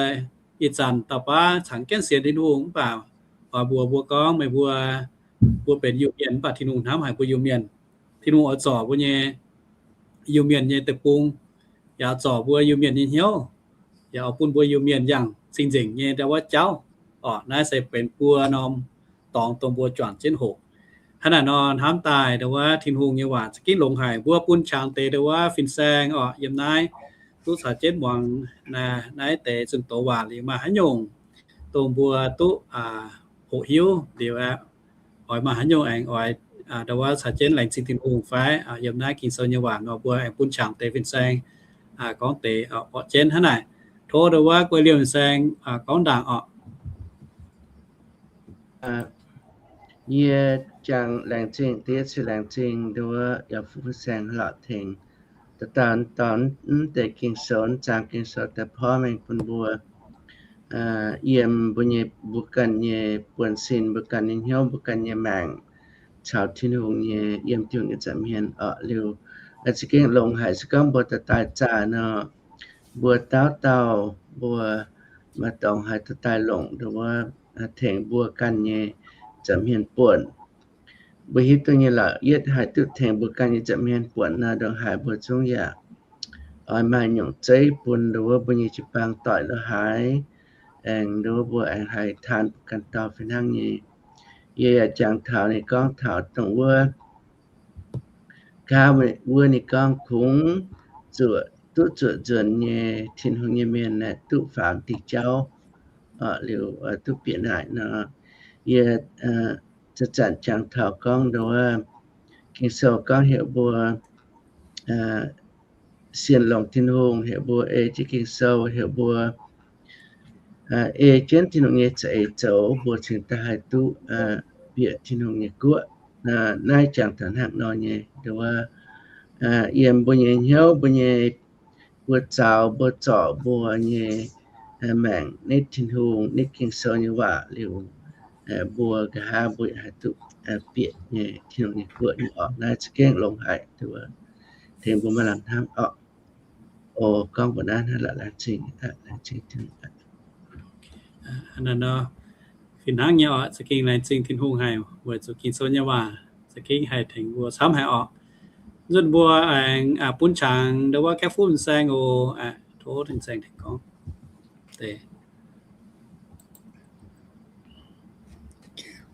ih zanc dauh baav cangx jienv sienx Tin-Hungh mv baac oix mbuox mbuo gorngv meih mbuo, mbuo benx Iu-Mienh mv baac Tin-Hungh hnamv haic mbuo Iu-Mienh. Tin-Hungh oix zorc mbuo nyei Iu-Mienh nyei deic-bung, yaac zorc mbuo Iu-Mienh nyei hnyouv, yaac oix bun mbuo Iu-Mienh yangh cing-nzengc nyei ndau wuov jauv oc. Naaiv se benx buo norm dorngx dongh mbuo juangc jienv hoqc. Hnangv naaic nor hnamv daaih ndau wuov Tin-Hungh nyei waac za'gengh longx haic. Mbuo bun qangx deix ndau wuov fin-saeng oc, yiem naaiv duqv caux jienv muangx naaiv deix zunh doz waac liuz maaih haaix nyungc dongh mbuo duqv hoqc hiuv liuz aqv, oix maaih haaix nyungc aengx oix ndau wuov caux jienv laengz zingh Tin-Hungh fai yiem naaiv Ging-Sou nyei waac nor mbuo aengx bun qangx deix fin-saeng gorngv deix orqc jienv hnangv naaic. Tov ndau wuov guei liemh fin-saeng gorngv ndaangc oc. Yie jangx laengz zingh, diev ceix laengz zingh ndau wuov yaac fu fin-saeng lorqc tengx dauh dauh dorh mv deix Ging-Sou, mv zaang Ging-Sou daaih porv mengh bun mbuo yiem mbuo nyei, mbuo ganh nyei buonv-sin, mbuo ganh nyei hnyouv, mbuo ganh nyei maengc caux Tin-Hungh nyei, yiem Tin-Hungh nyei nza'hmien orqc. Liuz za'gengh longx haic se gorngv mbuo daaih daaih zaah nor, mbuo dauh dauh mbuo maaih dorngx haih daaih daaih longc ndau wuov tengx mbuo ganh nyei nza'hmien buonc. Mbuo hiuv duqv nyei lorqc, yietv haih duqv tengx mbuo ganh nyei nza'hmien buonc nor, ndongc haaix mbuo zungv yaac oix maaih nyungc zeiv bun ndau wuov mbuo nyei jiu-baang doic lorqc haaix, aengx ndau wuov mbuo aengx haih taan mbuo ganh dauh fih hnangv nyei. Yie yaac jangx taux ninh gorngv taux dongh wuov nqa'haav wuov ninh gorngv kungx zuoqc, duqv zuoqc nzuonx nyei Tin-Hungh nyei mienh aeqv, duqv faaux diuh jauv, liuz duqv bieqc naaic nor. Yie zanc-zanc jangx taux gorngv ndau wuov Ging-Sou gorngv heuc mbuo sienx longx Tin-Hungh, heuc mbuo ei jienv Ging-Sou, heuc mbuo ei jienv Tin-Hungh nyei za'eix zoux, mbuo cingx daaih haih duqv bieqc Tin-Hungh nyei guoqv. Naaiv jangx taux hnangv nor nyei, ndau wuov yiem mbuo nyei hnyouv, mbuo nyei, mbuo zaux, mbuo zorc mbuo nyei maengc nitv Tin-Hungh, nitv Ging-Sou nyei waac liuz, mbuo nqa'haav mbuo haih duqv bieqc nyei Tin-Hungh nyei guoqv nyei orqc. Naaiv za'gengh longx haic, tengx mbuo maaih lamh hnamv orqc. O, gorngv mbuo naaiv hnangv lorqc, laengz zingh, laengz zingh Tin-Hungh. Fih hnangv nyei oc, za'gengh laengz zingh Tin-Hungh haic weic zuqc Ging-Sou nyei waac za'gengh haih tengx mbuo camv haic orqc. Nzunc mbuo aengx bun qangx ndau wuov Kaeqv Fuqv Fin-Saeng oc. Tov Fin-Saeng tengx gorngv deix.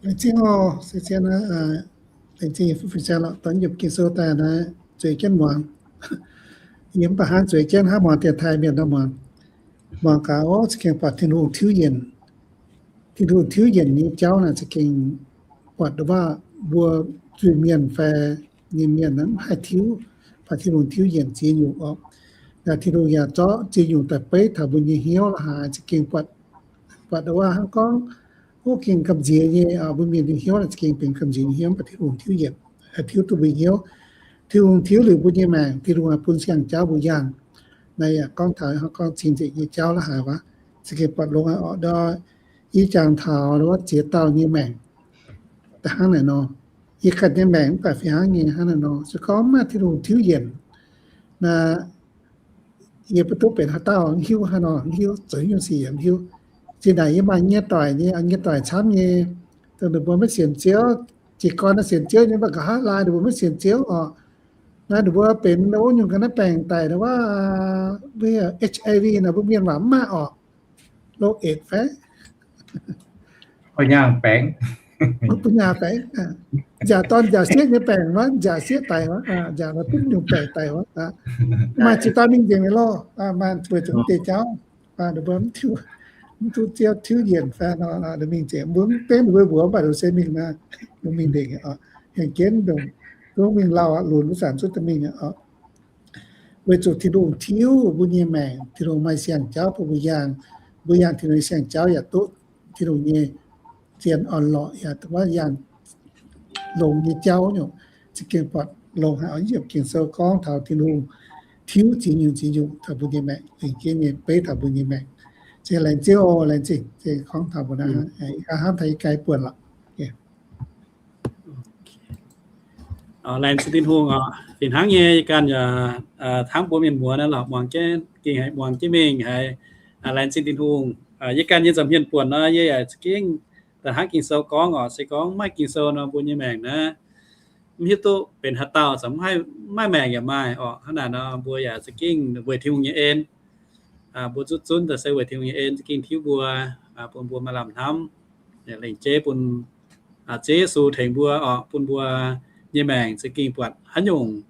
Laengz zingh oc, se zien, laengz zingh Fin-Saeng lorqc, dorh yiem Ging-Sou daaih naaiv zueiz jienv muangx. Yie mv baac hnangv zueiz jienv hnangv muangx dienx taaih mienh nor muangx. Muangx gaax, o, za'gengh buatc Tin-Hungh tiuv yienc. Tin-Hungh tiuv yienc nyei jauv naaic za'gengh buatc waac mbuo zuiz-mienh fai nyei mienh mv haih tiuv, baac Tin-Hungh tiuv yienc ziex nyungc orqc. Yaac Tin-Hungh yaac zorqv ziex nyungc daaih beiv taux mbuo nyei hnyouv la'haaix za'gengh buatc, buatc waac hnangv gorngv, o, gengh gamh nziex nyei, mbuo mienh nyei hnyouv naaic za'gengh benx gamh nziex nyei hnyouv, baac Tin-Hungh tiuv yienc, haih tiuv duqv mbuo hnyouv. Tin-Hungh tiuv liuz mbuo nyei maengc, Tin-Hungh haih bun siang-jauv mbuo yangh. Naaiv yaac gorngv taux gorngv cing-nzengc nyei jauv la'haaix wuov, za'gengh buatc longx oc. Ndau yie jangx taux wuov ziex dauh nyei maengc da'hnangv naaic nor. Yie ganh nyei maengc mv baac fih hnangv nyei hnangv naaic nor. Se gorngv maaih Tin-Hungh tiuv yienc, naaiv yie mv duqv benx haaix dauh, mv hiuv haaix nor, mv hiuv zoux nyungc sic yaac mv hiuv. Zinh naaic yie maaih nyei doic nyei, nyei doic camv nyei, dongh ninh mbuo maiv sienx Ziouv, jiez gorn naaiv sienx Ziouv nyei, mv baac nqa'haav laai ninh mbuo maiv sienx Ziouv oc. Naaiv ninh mbuo benx wuov nyungc ga'naaiv baengc daic wuov, HIV naaic, mbuo mienh waac mv maaih oc. Loz-eitv fai? Bun nyaah baengc, nziaauc dorn nziaauc sieqv nyei baengc wuov, nziaauc sieqv daic wuov, nziaauc naaiv duqv nyungc baengc daic wuov. Maaih ziex dauh mingh nzengc nyei lorh, maaih weic zuqc mv deix jauv, ninh mbuo mv duqv Ziouv tiuv yienc fai nor, ninh mingh nzengc. Mbuo mv dengv ninh mbuo mbuox mv baac ninh se mingh naaiv, ninh mingh nzengc. Hengx jienv dongh zungv mingh lauh lunx wuov zanc zungv daaih mingh. Weic zuqc Tin-Hungh tiuv mbuo nyei maengc, Tin-Hungh maaih siang-jauv bun mbuo yangh. Mbuo yangh Tin-Hungh nyei siang-jauv yaac duqv Tin-Hungh nyei zien orn-lorqc, yaac duqv yangh longx nyei jauv nyungc. Za'gengh buatc longx haic oc. Yiem Ging-Sou gorngv taux Tin-Hungh tiuv ziex nyungc ziex nyungc taux mbuo nyei maengc, lingc jienv nyei beiv taux mbuo nyei maengc. Za'gengh laengz zingh oc, laengz zingh. Za'gengh gorngv taux mbuo naaiv, hnamv taux yie ganh buonc lorqc. Laengz zingh Tin-Hungh oc. Fih hnangv nyei, yie ganh yaac hnamv mbuo mienh muoz naaiv lorqc, muangx jienv, gengh haiz muangx jienv mingh haiz laengz zingh Tin-Hungh. Yie ganh nyei nza'hmien buonc nor, yie yaac za'gengh daaih hnangv Ging-Sou gorngv oc, se gorngv maiv maaih Ging-Sou nor, mbuo nyei maengc naaiv mv hiuv duqv benx haaix dauh, za'gengh maiv maaih maengc yaac maaih oc. Hnangv naaic nor, mbuo yaac za'gengh weic Tin-Hungh nyei en, mbuo zuqv zunv daaih se weic Tin-Hungh nyei en za'gengh tiuv mbuo, bun mbuo maaih lamh hnamv, lengc jeiv bun Ziouv Yesu tengx mbuo oc, bun mbuo nyei maengc za'gengh buatc haaix nyungc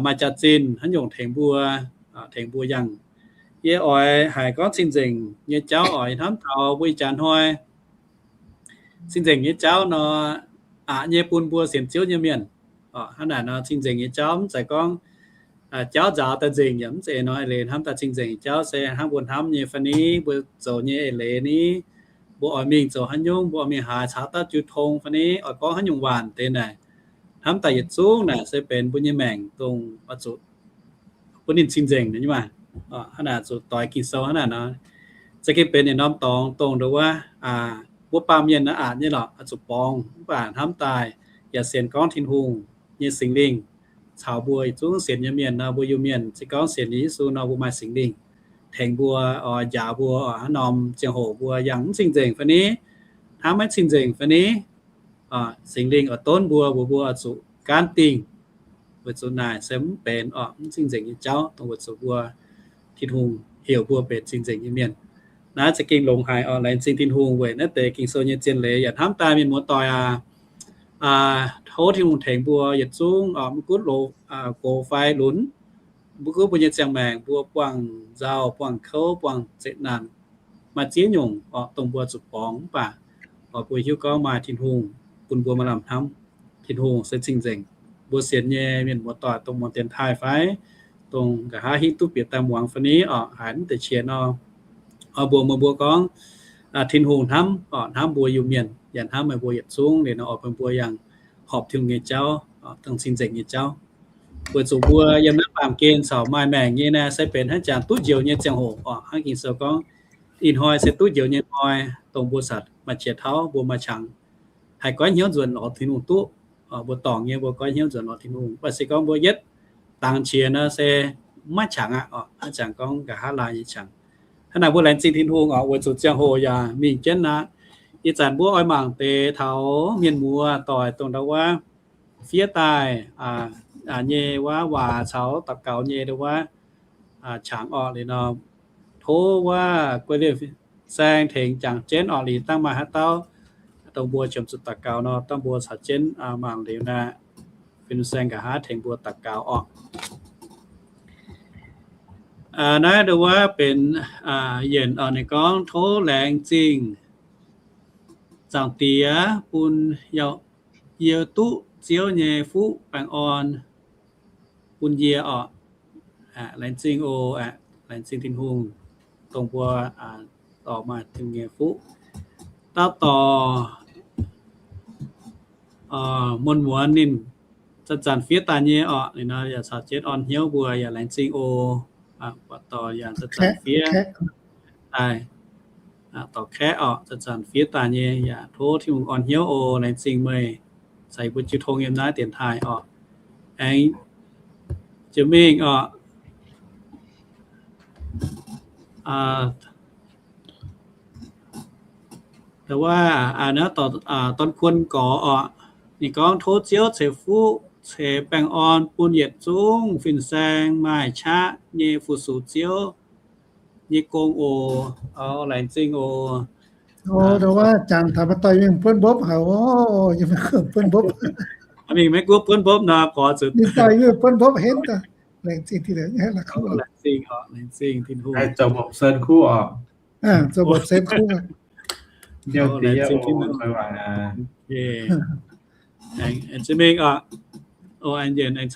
maaih jaax-zinh, haaix nyungc tengx mbuo, tengx mbuo yangh. Yie oix haiz gorngv cing-nzengc nyei jauv oc. Yie hnamv taux mbuo ih jaax hnoi cing-nzengc nyei jauv nor, aqc nyei bun mbuo sienx Ziouv nyei mienh. Hnangv naaic nor, cing-nzengc nyei jauv mv zeiz gorngv jauv nzaaux daaih nzengc yaac mv zeiz nor. Eix leiz hnamv daaih cing-nzengc nyei jauv se hnangv mbuo hnamv nyei fai ni, mbuo zoux nyei eix leiz ni, mbuo oix mingh zoux haaix nyungc, mbuo oix mingh haaix, caux dauh jiu tong fai ni, oix gorngv haaix nyungc waanc deix naaic, hnamv daaih yietc zungv naaic se benx mbuo nyei maengc dongh oix zuqc bun ninh cing-nzengc nyei maah. Hnangv naaic zuqc doix Ging-Sou hnangv naaic nor, za'gengh benx yietc norm dorngx dongh ndongc wuov, mbuo baamh mienh naaiv aqc nyei lorqc, oix zuqc borngz. Mv baac hnamv daaih yaac sienx gorngv Tin-Hungh nyei Singx Lingh caux mbuo yietc zungv sienx nyei mienh nor, mbuo Iu-Mienh se gorngv sienx Yesu nor, mbuo maaih Singx Lingh tengx mbuo, oix njaaux mbuo, hnangv norm ziangh hoc mbuo yangh mv cing-nzengc fai ni, hnamv maiv cing-nzengc fai ni, Singx Lingh oix donv mbuo, mbuo, mbuo oix zuqc gaanv dingh. Weic zuqc naaic se mv benx oc, mv cing-nzengc nyei jauv, dongh weic zuqc mbuo, Tin-Hungh heuc mbuo benx cing-nzengc nyei mienh. Naaiv za'gengh longx haic oc. Laengz zingh Tin-Hungh weic naaiv deix Ging-Sou nyei zien leiz, yaac hnamv daaih mienh muoz-doic aac, tov Tin-Hungh tengx mbuo yietc zungv oc, mv gunv loz, gox fai lunx, mv gunv mbuo nyei ziangh maengc, mbuo buangh nzauh, buangh kouv, buangh zeqc naanc, maaih ziex nyungc oc, dongh mbuo zuqc borngz, mv baac oc, mbuo hiuv gorngv maaih Tin-Hungh bun mbuo maaih lamh hnamv. Tin-Hungh se cing-nzengc. Mbuo sienx nyei mienh muoz-doic dongh muangx dienx taaih fai, dongh nqa'haav hingv duqv bieqc daaih muangx fai ni oc, haiz mv deix qiex nor, oc, mbuox meih mbuo gorngv, Tin-Hungh hnamv oc, hnamv mbuo Iu-Mienh, yaac hnamv meih mbuo yietc zungv. Liuz nor oix bun mbuo yangh horpc Tin-Hungh nyei jauv, dongh cing-nzengc nyei jauv. Weic zuqc mbuo yiem naaiv baamh gen caux maaih maengc nyei naaiv se benx hnangv jangx duqv njoux nyei ziangh hoc oc. Hnangv Ging-Sou gorngv, ih hnoi se duqv njoux nyei hnoi, dongh mbuo satc maaih qiex tauv, mbuo maaih qangx, haih goiv hnyouv nzuonx lorz Tin-Hungh duqv. Mbuo dorngc nyei mbuo goiv hnyouv nzuonx lorz Tin-Hungh. Mv baac se gorngv mbuo yietv dangx qiex nor se maiv qangx aqv oc. Hnangv jangx gorngv nqa'haav laai nyei qangx. Hnangv naaic mbuo laengz zingh Tin-Hungh oc, weic zuqc ziangh hoc yaac mingh jienv aqv. Ih zanc mbuo oix mangc deix taux mienh muoz-doic dongh ndau wuov fiev daaih nyei wuov waac caux daux gaux nyei ndau wuov qangx orqc. Liuz nor, tov wuov guei liuz fin-saeng tengx jangx jienv orqc. Liuz dangh maaih haaix dauh dongh mbuo qiemx zuqc daux gaux nor, dangh mbuo caux jienv mangc liuz naaiv, fin-saeng nqa'haav tengx mbuo daux gaux orqc. Naaiv ndau wuov benx yienc oc. Ninh gorngv, tov laengz zingh Zaangc Diex bun yie duqv Ziouv nyei fuqv baengh orn bun yie orqc. Laengz zingh oc. Laengz zingh Tin-Hungh dongh mbuo dorh maaih Tin-Hungh nyei fuqv. Dauh dorh muonz muonz ninh zanc-zanc fiev daaih nyei orqc. Liuz nor yaac caux jienv orn hnyouv mbuo yaac laengz zingh oc. Buatc dorh yaac zanc-zanc fiev daaih, dorh kaeqv orqc, zanc-zanc fiev daaih nyei yaac tov Tin-Hungh orn hnyouv oc. Laengz zingh meih caux yie mbuo jiu tong yiem naaiv dienx taaih orqc. Aengx jiex mingh orqc, wuov, dorn kuon gorx orqc, ninh gorngv tov Ziouv ceix fuqv ceix baengh orn bun yietc zungv fin-saeng maaih qaqv nyei fu-sux Ziouv nyei gong oc. Laengz zingh oc. Jangx taux maaih doix mingh buonv mbopv haic oc. Yie maiv buonv mbopv. Mingh Meiv Guoqv buonv mbopv nor, gorx zuqc ninh doix mingh buonv mbopv henv daaih. Laengz zingh, laengz zingh Tin-Hungh. Zoux mbopv sen kuv oc. Zoux mbopv sen kuv. Laengz zingh Tin-Hungh. Aengx mingh oc. Aengx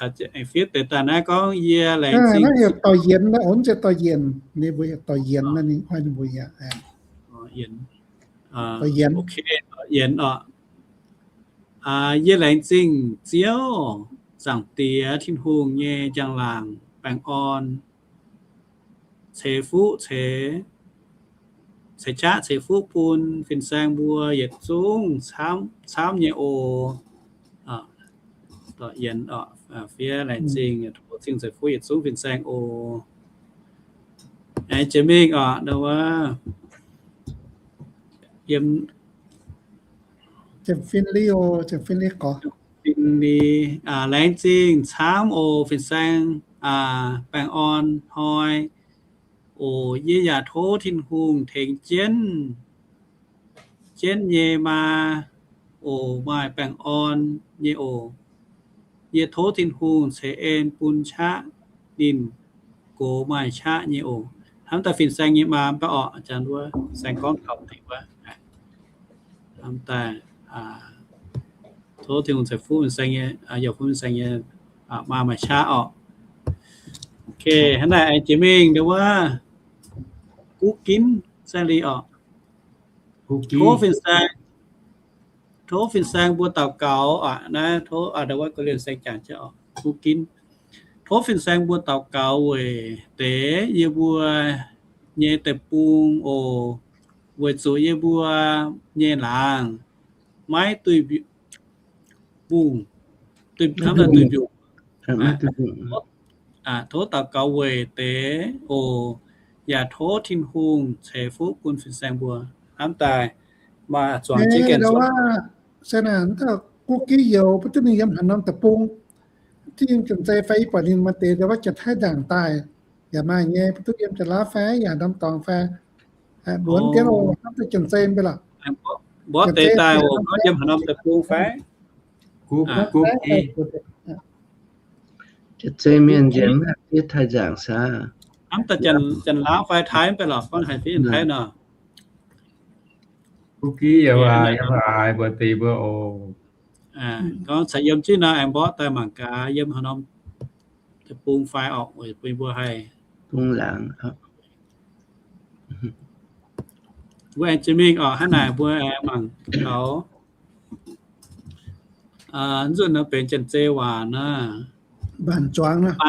fiev deix daaih naaiv gorngv yie laengz zingh, naaiv heuc dorh yienx, naaiv ov, mv zeiz dorh yienx, ninh mbuo heuc dorh yienx, naaiv ninh mbuo yaac yienx, yienx oc. Yie laengz zingh Ziouv, Zaangc Diex Tin-Hungh nyei njang-laangc baengh orn, ceix fuqv, ceix qaqv ceix fuqv bun fin-saeng mbuo yietc zungv camv nyei oc. Yienx oc, fiev laengz zingh, tov Ziouv ceix fuqv yietc zungv fin-saeng oc. Aengx jiex mingh oc, yiem fin-li oc, fin-li gorx. Laengz zingh camv oc, fin-saeng baengh orn hnoi oc. Yie yaac tov Tin-Hungh tengx jienv, jienv nyei maa oc, maaih baengh orn nyei oc. Yie tov Tin-Hungh ceix en bun qaqv ninh gox maaih qaqv nyei oc. Hnamv daaih fin-saeng nyei maa mv baac orqc, fin-saeng gorngv taux deix wuov. Hnamv daaih tov Tin-Hungh ceix fuqv fin-saeng nyei, yaac fuqv fin-saeng nyei maa maaih qaqv orqc. Hnangv naaic aengx jiex mingh ndau wuov guv ginv saeng-li orqc. Tov fin-saeng, tov fin-saeng mbuo daux gaux aqv. Naaiv tov ndau wuov guv ginv saeng jangx jienv orqc, guv ginv. Tov fin-saeng mbuo daux gaux weic deix yie mbuo nyei deic-bung oc, weic zuqc yie mbuo nyei laangz maiv duih mbungh, duih, hnamv daaih duih mbiungc. Tov daux gaux weic deix oc, yaac tov Tin-Hungh ceix fuqv bun fin-saeng mbuo. Hnamv daaih maaih zuangx jienv gengh se naaic, guv ginv youz, mv duqv ninh yiem haaix norm deic-bung, duqv yiem Janx-Zei fai yie buatc ninh maaih deix ndau wuov Janx-Taiv nzaangc daaih yaac maaih nyei, mv duqv yiem Janx-Laauv fai yaac norm dorngx fai. Mbuonx diev oc, hnamv daaih Janx-Zei mv bei lorqc. Mborqv deix daaih oc, gorngv yiem haaix norm deic-bung fai? Janx-Zei mienh njiec mv haih fiev Taiv nzaangc saah? Hnamv daaih Janx-Laauv fai Taiv mv bei lorqc, gorngv haih fiev Taiv nor. Guv ginv youz aac, yiem haaix mbuo deix mbuo oc. Gorngv caux yiem jienv nor aengx mborqv daaih mangc gaax yiem haaix norm deic-bung fai orqc, weic bun mbuo haih bung laangz. Mbuo aengx jiex mingh orqc, hnangv naaic mbuo aengx mangc taux nzunc nor benx Janx-Zei waac naaiv, banh zuangx orqc,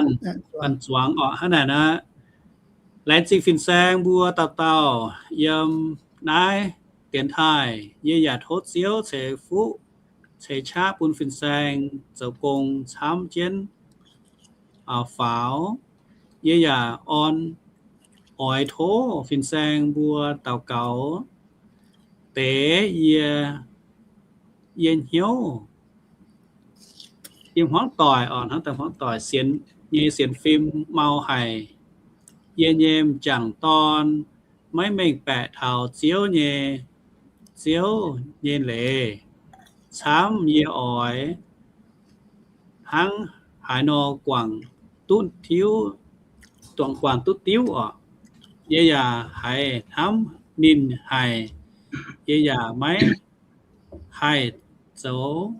hnangv naaic naaiv. Laengz zingh fin-saeng mbuo dauh dauh yiem naaiv dienx taaih. Yie yaac tov Ziouv ceix fuqv ceix qaqv bun fin-saeng zoux gong camv jienv faaux. Yie yaac orn oix tov fin-saeng mbuo daux gaux deix yie, yie hnyouv, yie hmuangv doic orqc, hnangv daaih hmuangv doic sienx nyei sienx fim mau haic. Yie nyei m'jangc dorn maiv mengh baeqc taux Ziouv nyei, Ziouv nyei leiz. Camv yie oix hnangv haaix nor guangc duqv diuv, guangc duqv diuv orqc. Yie yaac haiz hnamv ninh haic. Yie yaac maiv haih zoux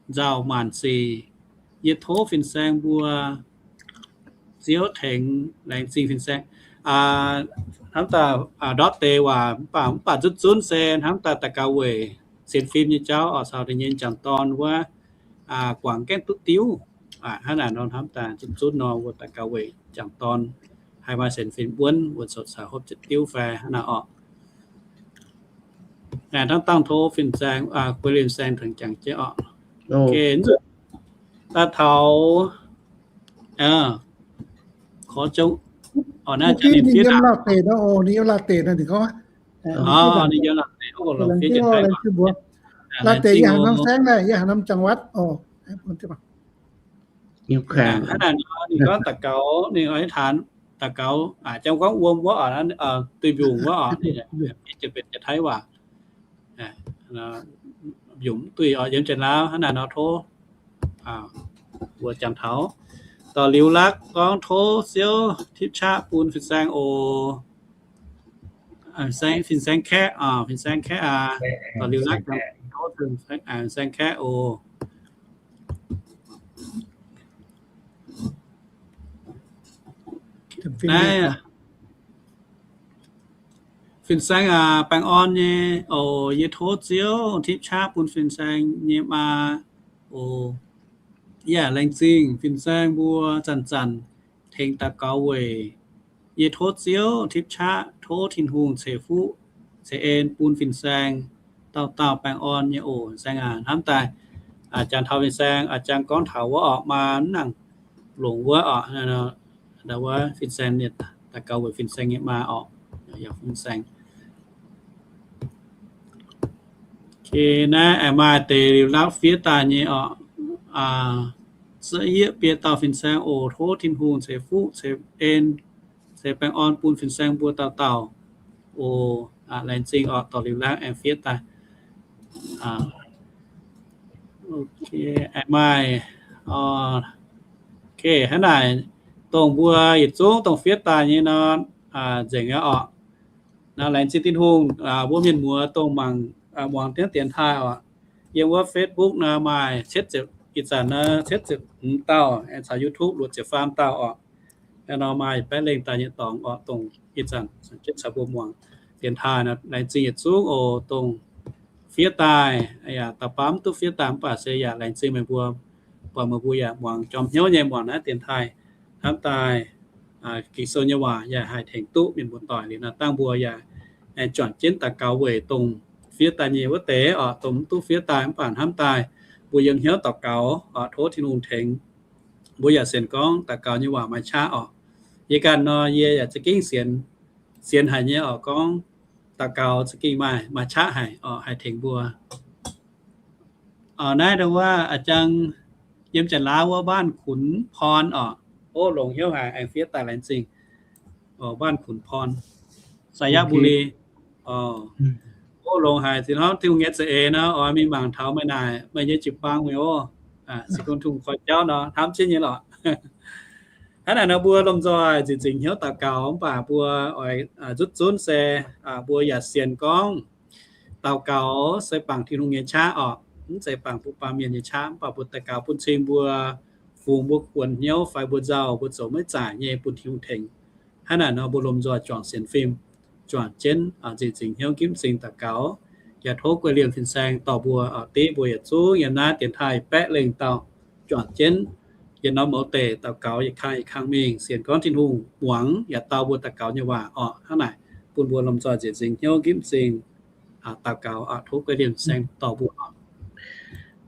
nzauh maanc sic. Yie tov fin-saeng mbuo Ziouv tengx laengz zingh fin-saeng. Hnamv daaih ndortv deix waac mv baac, mv baac zunv zunv se hnamv daaih daux gaux weic sienx fim nyei jauv oc, caux da'nyeic m'jangc dorn wuov, guangc gaengh duqv diuv. Hnangv naaic nor hnamv daaih zunv zunv nor mbuo daux gaux weic jangc dorn haih maaih sienx fim wuonv, wuonv zoux caux hopv jienv diuv fai hnangv naaic orqc. Hnangv dangh tov fin-saeng, guei lim saeng tengx jangx jienv orqc. Daaih taux korv zouv, ninh yiem Laauh deic nor, ninh yiem Laauh deic nor, ninh gorngv, ninh yiem Laauh deic, laengz zingh mbuox. Laauh deic yie haiz norm saengv naaic, yie haiz norm จังหวัด orqc. Hnangv naaic nor ninh gorngv daux gaux, ninh oix hietv taanx daux gaux, jang gorngv wuom wuov oc, duih mbiungc wuov oc, benx Taiv waac, mbiungc mv duih oc, yiem Janx-Laauv. Hnangv naaic nor tov mbuo jangx taux. Dorh liuz lakv gorngv tov Ziouv tipv qaqv bun fin-saeng oc. Fin-saeng kaeqv, fin-saeng kaeqv aqv. Dorh liuz lakv tov fin-saeng kaeqv oc. Naaiv, fin-saeng aac, baengh orn nyei oc. Yie tov Ziouv tipv qaqv bun fin-saeng nyei maa oc. Yaac laengz zingh fin-saeng mbuo zanc-zanc tengx daux gaux weic. Yie tov Ziouv tipv qaqv, tov Tin-Hungh ceix fuqv ceix en bun fin-saeng dauh dauh baengh orn nyei oc. Fin-saeng aac, hnamv daaih jangx taux fin-saeng, jangx gorngv taux wuov orqc, maa mv nangc longc wuov orqc, wuov fin-saeng, daux gaux weic fin-saeng nyei maa orqc, fin-saeng. Naaiv aengx maaih deix liuz lauv fiev daaih nyei orqc. Zieqv yieqv biei dauh fin-saeng oc. Tov Tin-Hungh ceix fuqv ceix en ceix baengh orn bun fin-saeng mbuo dauh dauh oc. Laengz zingh orqc, dorh liuz lauv aengx fiev daaih. Aengx maaih, hnangv naaic, dongh mbuo yietc zungv dongh fiev daaih nyei nor, nzengc aqv orqc. Naaiv laengz zingh Tin-Hungh, mbuo mienh muoz dongh mangc, muangx diev dienx taaih oc. Yiem wuov Facebook naaiv maaih cietv ziepc, ih zanc naaiv cietv ziepc hmz dauh, aengx caux YouTube luoqc ziepc faam dauh orqc. Naaiv nor maaih baeqv lengh daaih nyei dorngx orqc, dongh ih zanc jienv caux mbuo muangx dienx taaih naaiv. Laengz zingh yietc zungv oc, dongh fiev daaih, yaac dauh baav mv duqv fiev daaih mv baac se yaac laengz zingh meih mbuo, buatc meih mbuo yaac muangx jorm hnyouv nyei muangx naaiv dienx taaih. Hnamv daaih Ging-Sou nyei waac yaac haih tengx duqv mienh mbuo doic. Liuz naaiv dangh mbuo yaac juangc jienv daux gaux weic dongh fiev daaih nyei wuov deix orqc, dongh mv duqv fiev daaih mv baac hnamv daaih mbuo yiem hnyouv daux gaux oc, tov Tin-Hungh tengx. Mbuo yaac sienx gorngv daux gaux nyei waac maaih qaqv orqc. Yie ganh nor, yie yaac za'gengh sienx, sienx haic nyei orqc, gorngv daux gaux za'gengh maaih, maaih qaqv haic orqc, haih tengx mbuo. Naaiv ndongc wuov a'jang yiem Janx-Laauv wuov Baanh Kunx Porn orqc. Ov, longx hnyouv haic, aengx fiev daaih laengz zingh. Baanh Kunx Porn, Sainyabuli. Ov, longx haic, zinh hnamv Tin-Hungh nyei za'eix nor, oix mingh mangc taux meih naaic, meih nyei jiu-baang mi'aqv. Se gorngv Tin-Hungh koi jauv nor, hnamv jienv nyei lorqc. Hnangv naaic nor mbuo lomh nzoih nzieqc zingx hnyouv daux gaux, mv baac mbuo oix nzutv zunv se mbuo yaac sienx gorngv daux gaux se bangc Tin-Hungh nyei qaqv orqc, mv zeiz bangc mbuo baamh mienh nyei qaqv. Mv baac mbuo daux gaux bun cing mbuo fungx mbuo kuonx hnyouv fai mbuo nzauh mbuo zoux maiv zaaic nyei bun Tin-Hungh tengx. Hnangv naaic nor mbuo lomh nzoih juangc sienx fim, juangc jienv nzieqc zingx hnyouv gimv zingx daux gaux. Yaac tov guei liemh fin-saeng dorh mbuo, div mbuo yietc zungv yiem naaiv dienx taaih baeqv lengh dauh juangc jienv yietc norm mouz deic daux gaux yietc kang yietc kang mingh sienx gorngv Tin-Hungh muangx yaac dau mbuo daux gaux nyei waac orqc. Hnangv naaic bun mbuo lomh nzoih nzieqc zingx hnyouv gimv zingx daux gaux. Tov guei liemh fin-saeng dorh mbuo.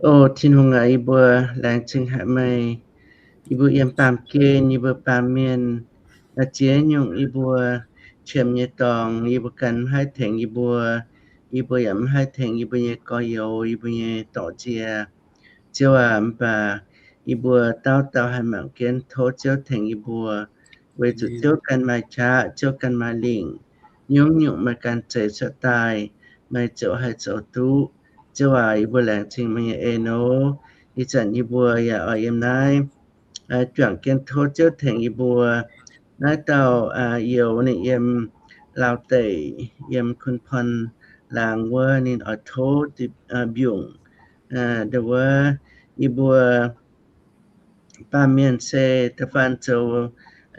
O Tin-Hungh aac, yie mbuo laengz zingh haic meih. Yie mbuo yiem baamh gen, yie mbuo baamh mienh, ziex nyungc yie mbuo qiemx nyei dorngx, yie mbuo ganh mv haih tengx yie mbuo. Yie mbuo yaac mv haih tengx yie mbuo nyei gorx-youz, yie mbuo nyei dorc nzie. Ziouv aac, mv baac yie mbuo dauh dauh haih mangc jienv tov Ziouv tengx yie mbuo, weic zuqc Ziouv ganh maaih qaqv, Ziouv ganh maaih lingc. Nyungc-nyungc meih ganh zeix cuotv daaih, meih ziouc haih zoux duqv. Ziouv aac, yie mbuo laengz zingh meih nyei en nor. Ih zanc yie mbuo yaac oix yiem naaiv juangc jienv tov Ziouv tengx yie mbuo. Naaiv dauh youz ninh yiem Laauv deic, yiem Kun Porn laangz wuov, ninh oix tov mbiungc. Ndau wuov yie mbuo baamh mienh se da'faanh zoux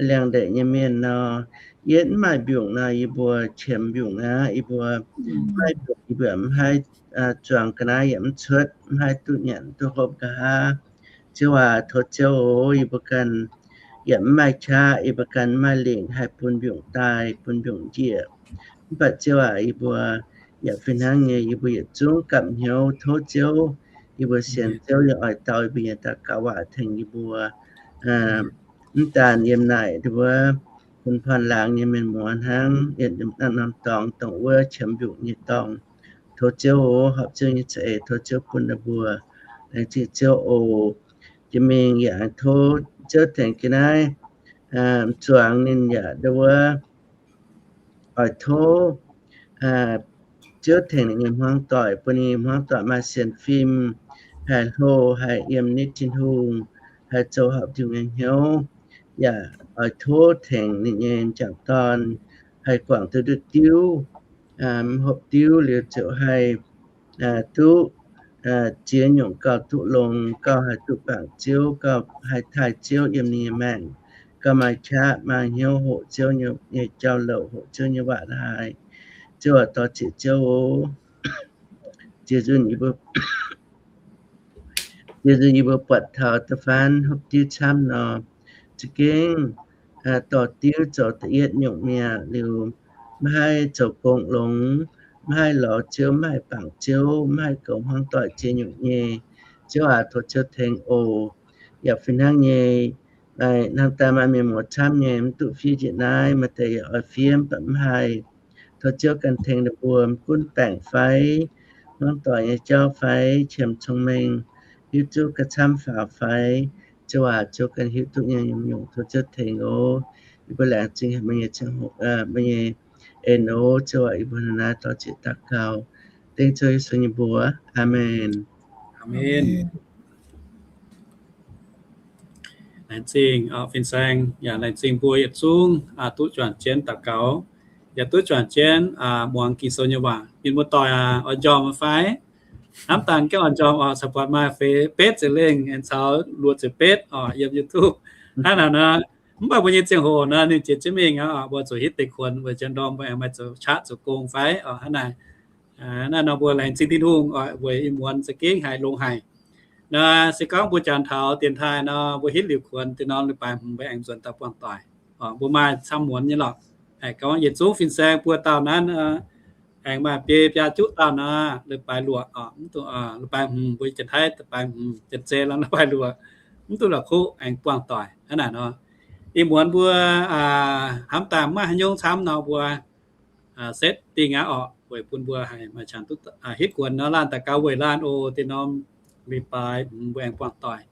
liangx ndeic nyei mienh nor, yietv mv maaih mbiungc nor, yie mbuo qiemx mbiungc aqv. Yie mbuo mv maaih mbiungc, yie mbuo mv haih zuangx ga'naaiv yaac mv cuotv, mv haih duqv nyanc duqv hopv nqa'haav. Ziouv aac, tov Ziouv oc, yie mbuo ganh yaac mv maaih qaqv, yie mbuo ganh mv maaih lingc haih bun mbiungc daaih, bun mbiungc njiec. Mv baac Ziouv aac, yie mbuo yaac fih hnangv nyei, yie mbuo yietc zungv gapv hnyouv tov Ziouv. Yie mbuo sienx Ziouv yaac oix dau yie mbuo nyei daux gaux waac tengx yie mbuo mv daanh yiem naaic wuov bun-baan laangz nyei mienh muoz hnangv, yietc norm-norm dorngx dongh wuov qiemx mbiungc nyei dorngx. Tov Ziouv oc, horpc Ziouv nyei za'eix, tov Ziouv bun ninh mbuo. Laengz zingh Ziouv oc. Jiex mingh yaac tov Ziouv tengx ga'naaiv zuangx ninh yaac ndo wuov oix tov Ziouv tengx ninh nyei hmuangv doic, bun ninh nyei hmuangv doic maaih sienx fim, haih hlo, haih yiem nitv Tin-Hungh, haih zoux horpc Tin-Hungh nyei hnyouv. Yaac oix tov tengx ninh nyei m'jangc dorn haih guangc duqv ndutv diuv, mv hopv diuv liuz ziouc haih duqv ziex nyungc gauh duqv longx, gauh haih duqv bangc Ziouv, gauh haih taaih Ziouv yiem ninh nyei maengc, gauh maaih qaqv maaih hnyouv hoqc Ziouv nyei jauv-louc, hoqc Ziouv nyei waac haic. Ziouv aac, dor-ziec Ziouv oc. Ziouc nzunc yie mbuo, ziouc nzunc yie mbuo buatc taux da'faanh hopv diuv camv nor, za'gengh dorh diuv zoux da'yietv nyungc mi'aqv liuz, maiv haih zoux gong longx, maiv haih lorz Ziouv, maiv haih bangc Ziouv, maiv haih goux hmuangv doic ziex nyungc nyei. Ziouv aac, tov Ziouv tengx oc. Yaac fih hnangv nyei, hnamv daaih maaih mienh muoz camv nyei mv duqv fiev njiec naaiv, maaih deix yaac oix fiev mv baac mv haih. Tov Ziouv ganh tengx ninh mbuo, mv gunv baengc fai, hmuangv doic nyei jauv fai, qiemx cong-mengh, hiuv duqv gauh camv faaux fai, Ziouv aac, Ziouv ganh hiuv duqv nyei nyungc-nyungc, tov Ziouv tengx oc. Yie mbuo laengz zingh haic meih nyei, meih nyei en oc. Ziouv aac, yie mbuo naaiv dor-ziec daux gaux dengv Ziouv Yesu nyei mbuox. Aamen. Aamen. Laengz zingh fin-saeng, yaac laengz zingh mbuo yietc zungv duqv juangc jienv daux gaux, yaac duqv juangc jienv muangx Ging-Sou nyei waac. Mienh muoz-doic aac, oix njormh fai? Hnamv daaih gengh oix njormh oc. Caux buatc maaih feix betv ziepc lengh aengx caux luoqc ziepc betv oc yiem YouTube. Hnangv naaic nor, mv baac mbuo nyei ziangh hoc nor ninh jiex jienv mingh aqv oc. Mbuo zuqc hitv deix kuonx weic jien ndorm mbuo aengx maaih zoux qaqv zoux gong fai oc. Hnangv naaic, naaiv nor mbuo laengz zingh Tin-Hungh oc, weic ih muonz za'gengh haiz longx haic. Nor se gorngv mbuo jangx taux dienx taaih nor, mbuo hitv liuz kuonx deix norm leiz-baaix hmz mbuo aengx nzuonx daaih buangh doic. Mbuo maaih camv muonz nyei lorqc. Aengx gorngv yietc zungv fin-saeng buo dauh naaiv, aengx maaih biei biaa juqv dauh nor, leiz-baaix luoqc, leiz-baaix hmz, mbuo Janx-Taiv leiz-baaix hmz, Janx-Zei lorqc, leiz-baaix luoqc, mv duqv la'kuqv aengx buangh doic hnangv naaic nor. Ih muonz mbuo hnamv daaih mv maaih haaix nyungc camv nor, mbuo setv dingh aqv orqc, weic bun mbuo haih maaih qangx duqv hitv kuonx nor, laanh daux gaux weic laanh oc. Deix norm leiz-baaix hmz mbuo aengx buangh doic.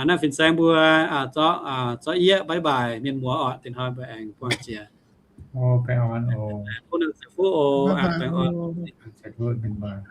Naaiv fin-saeng mbuo zorqv, zorqv yieqv bye bye mienh muoz orqc, deix hnoi mbuo aengx buangh jiex. Baengh orn oc. Baengh orn, mienh muoz.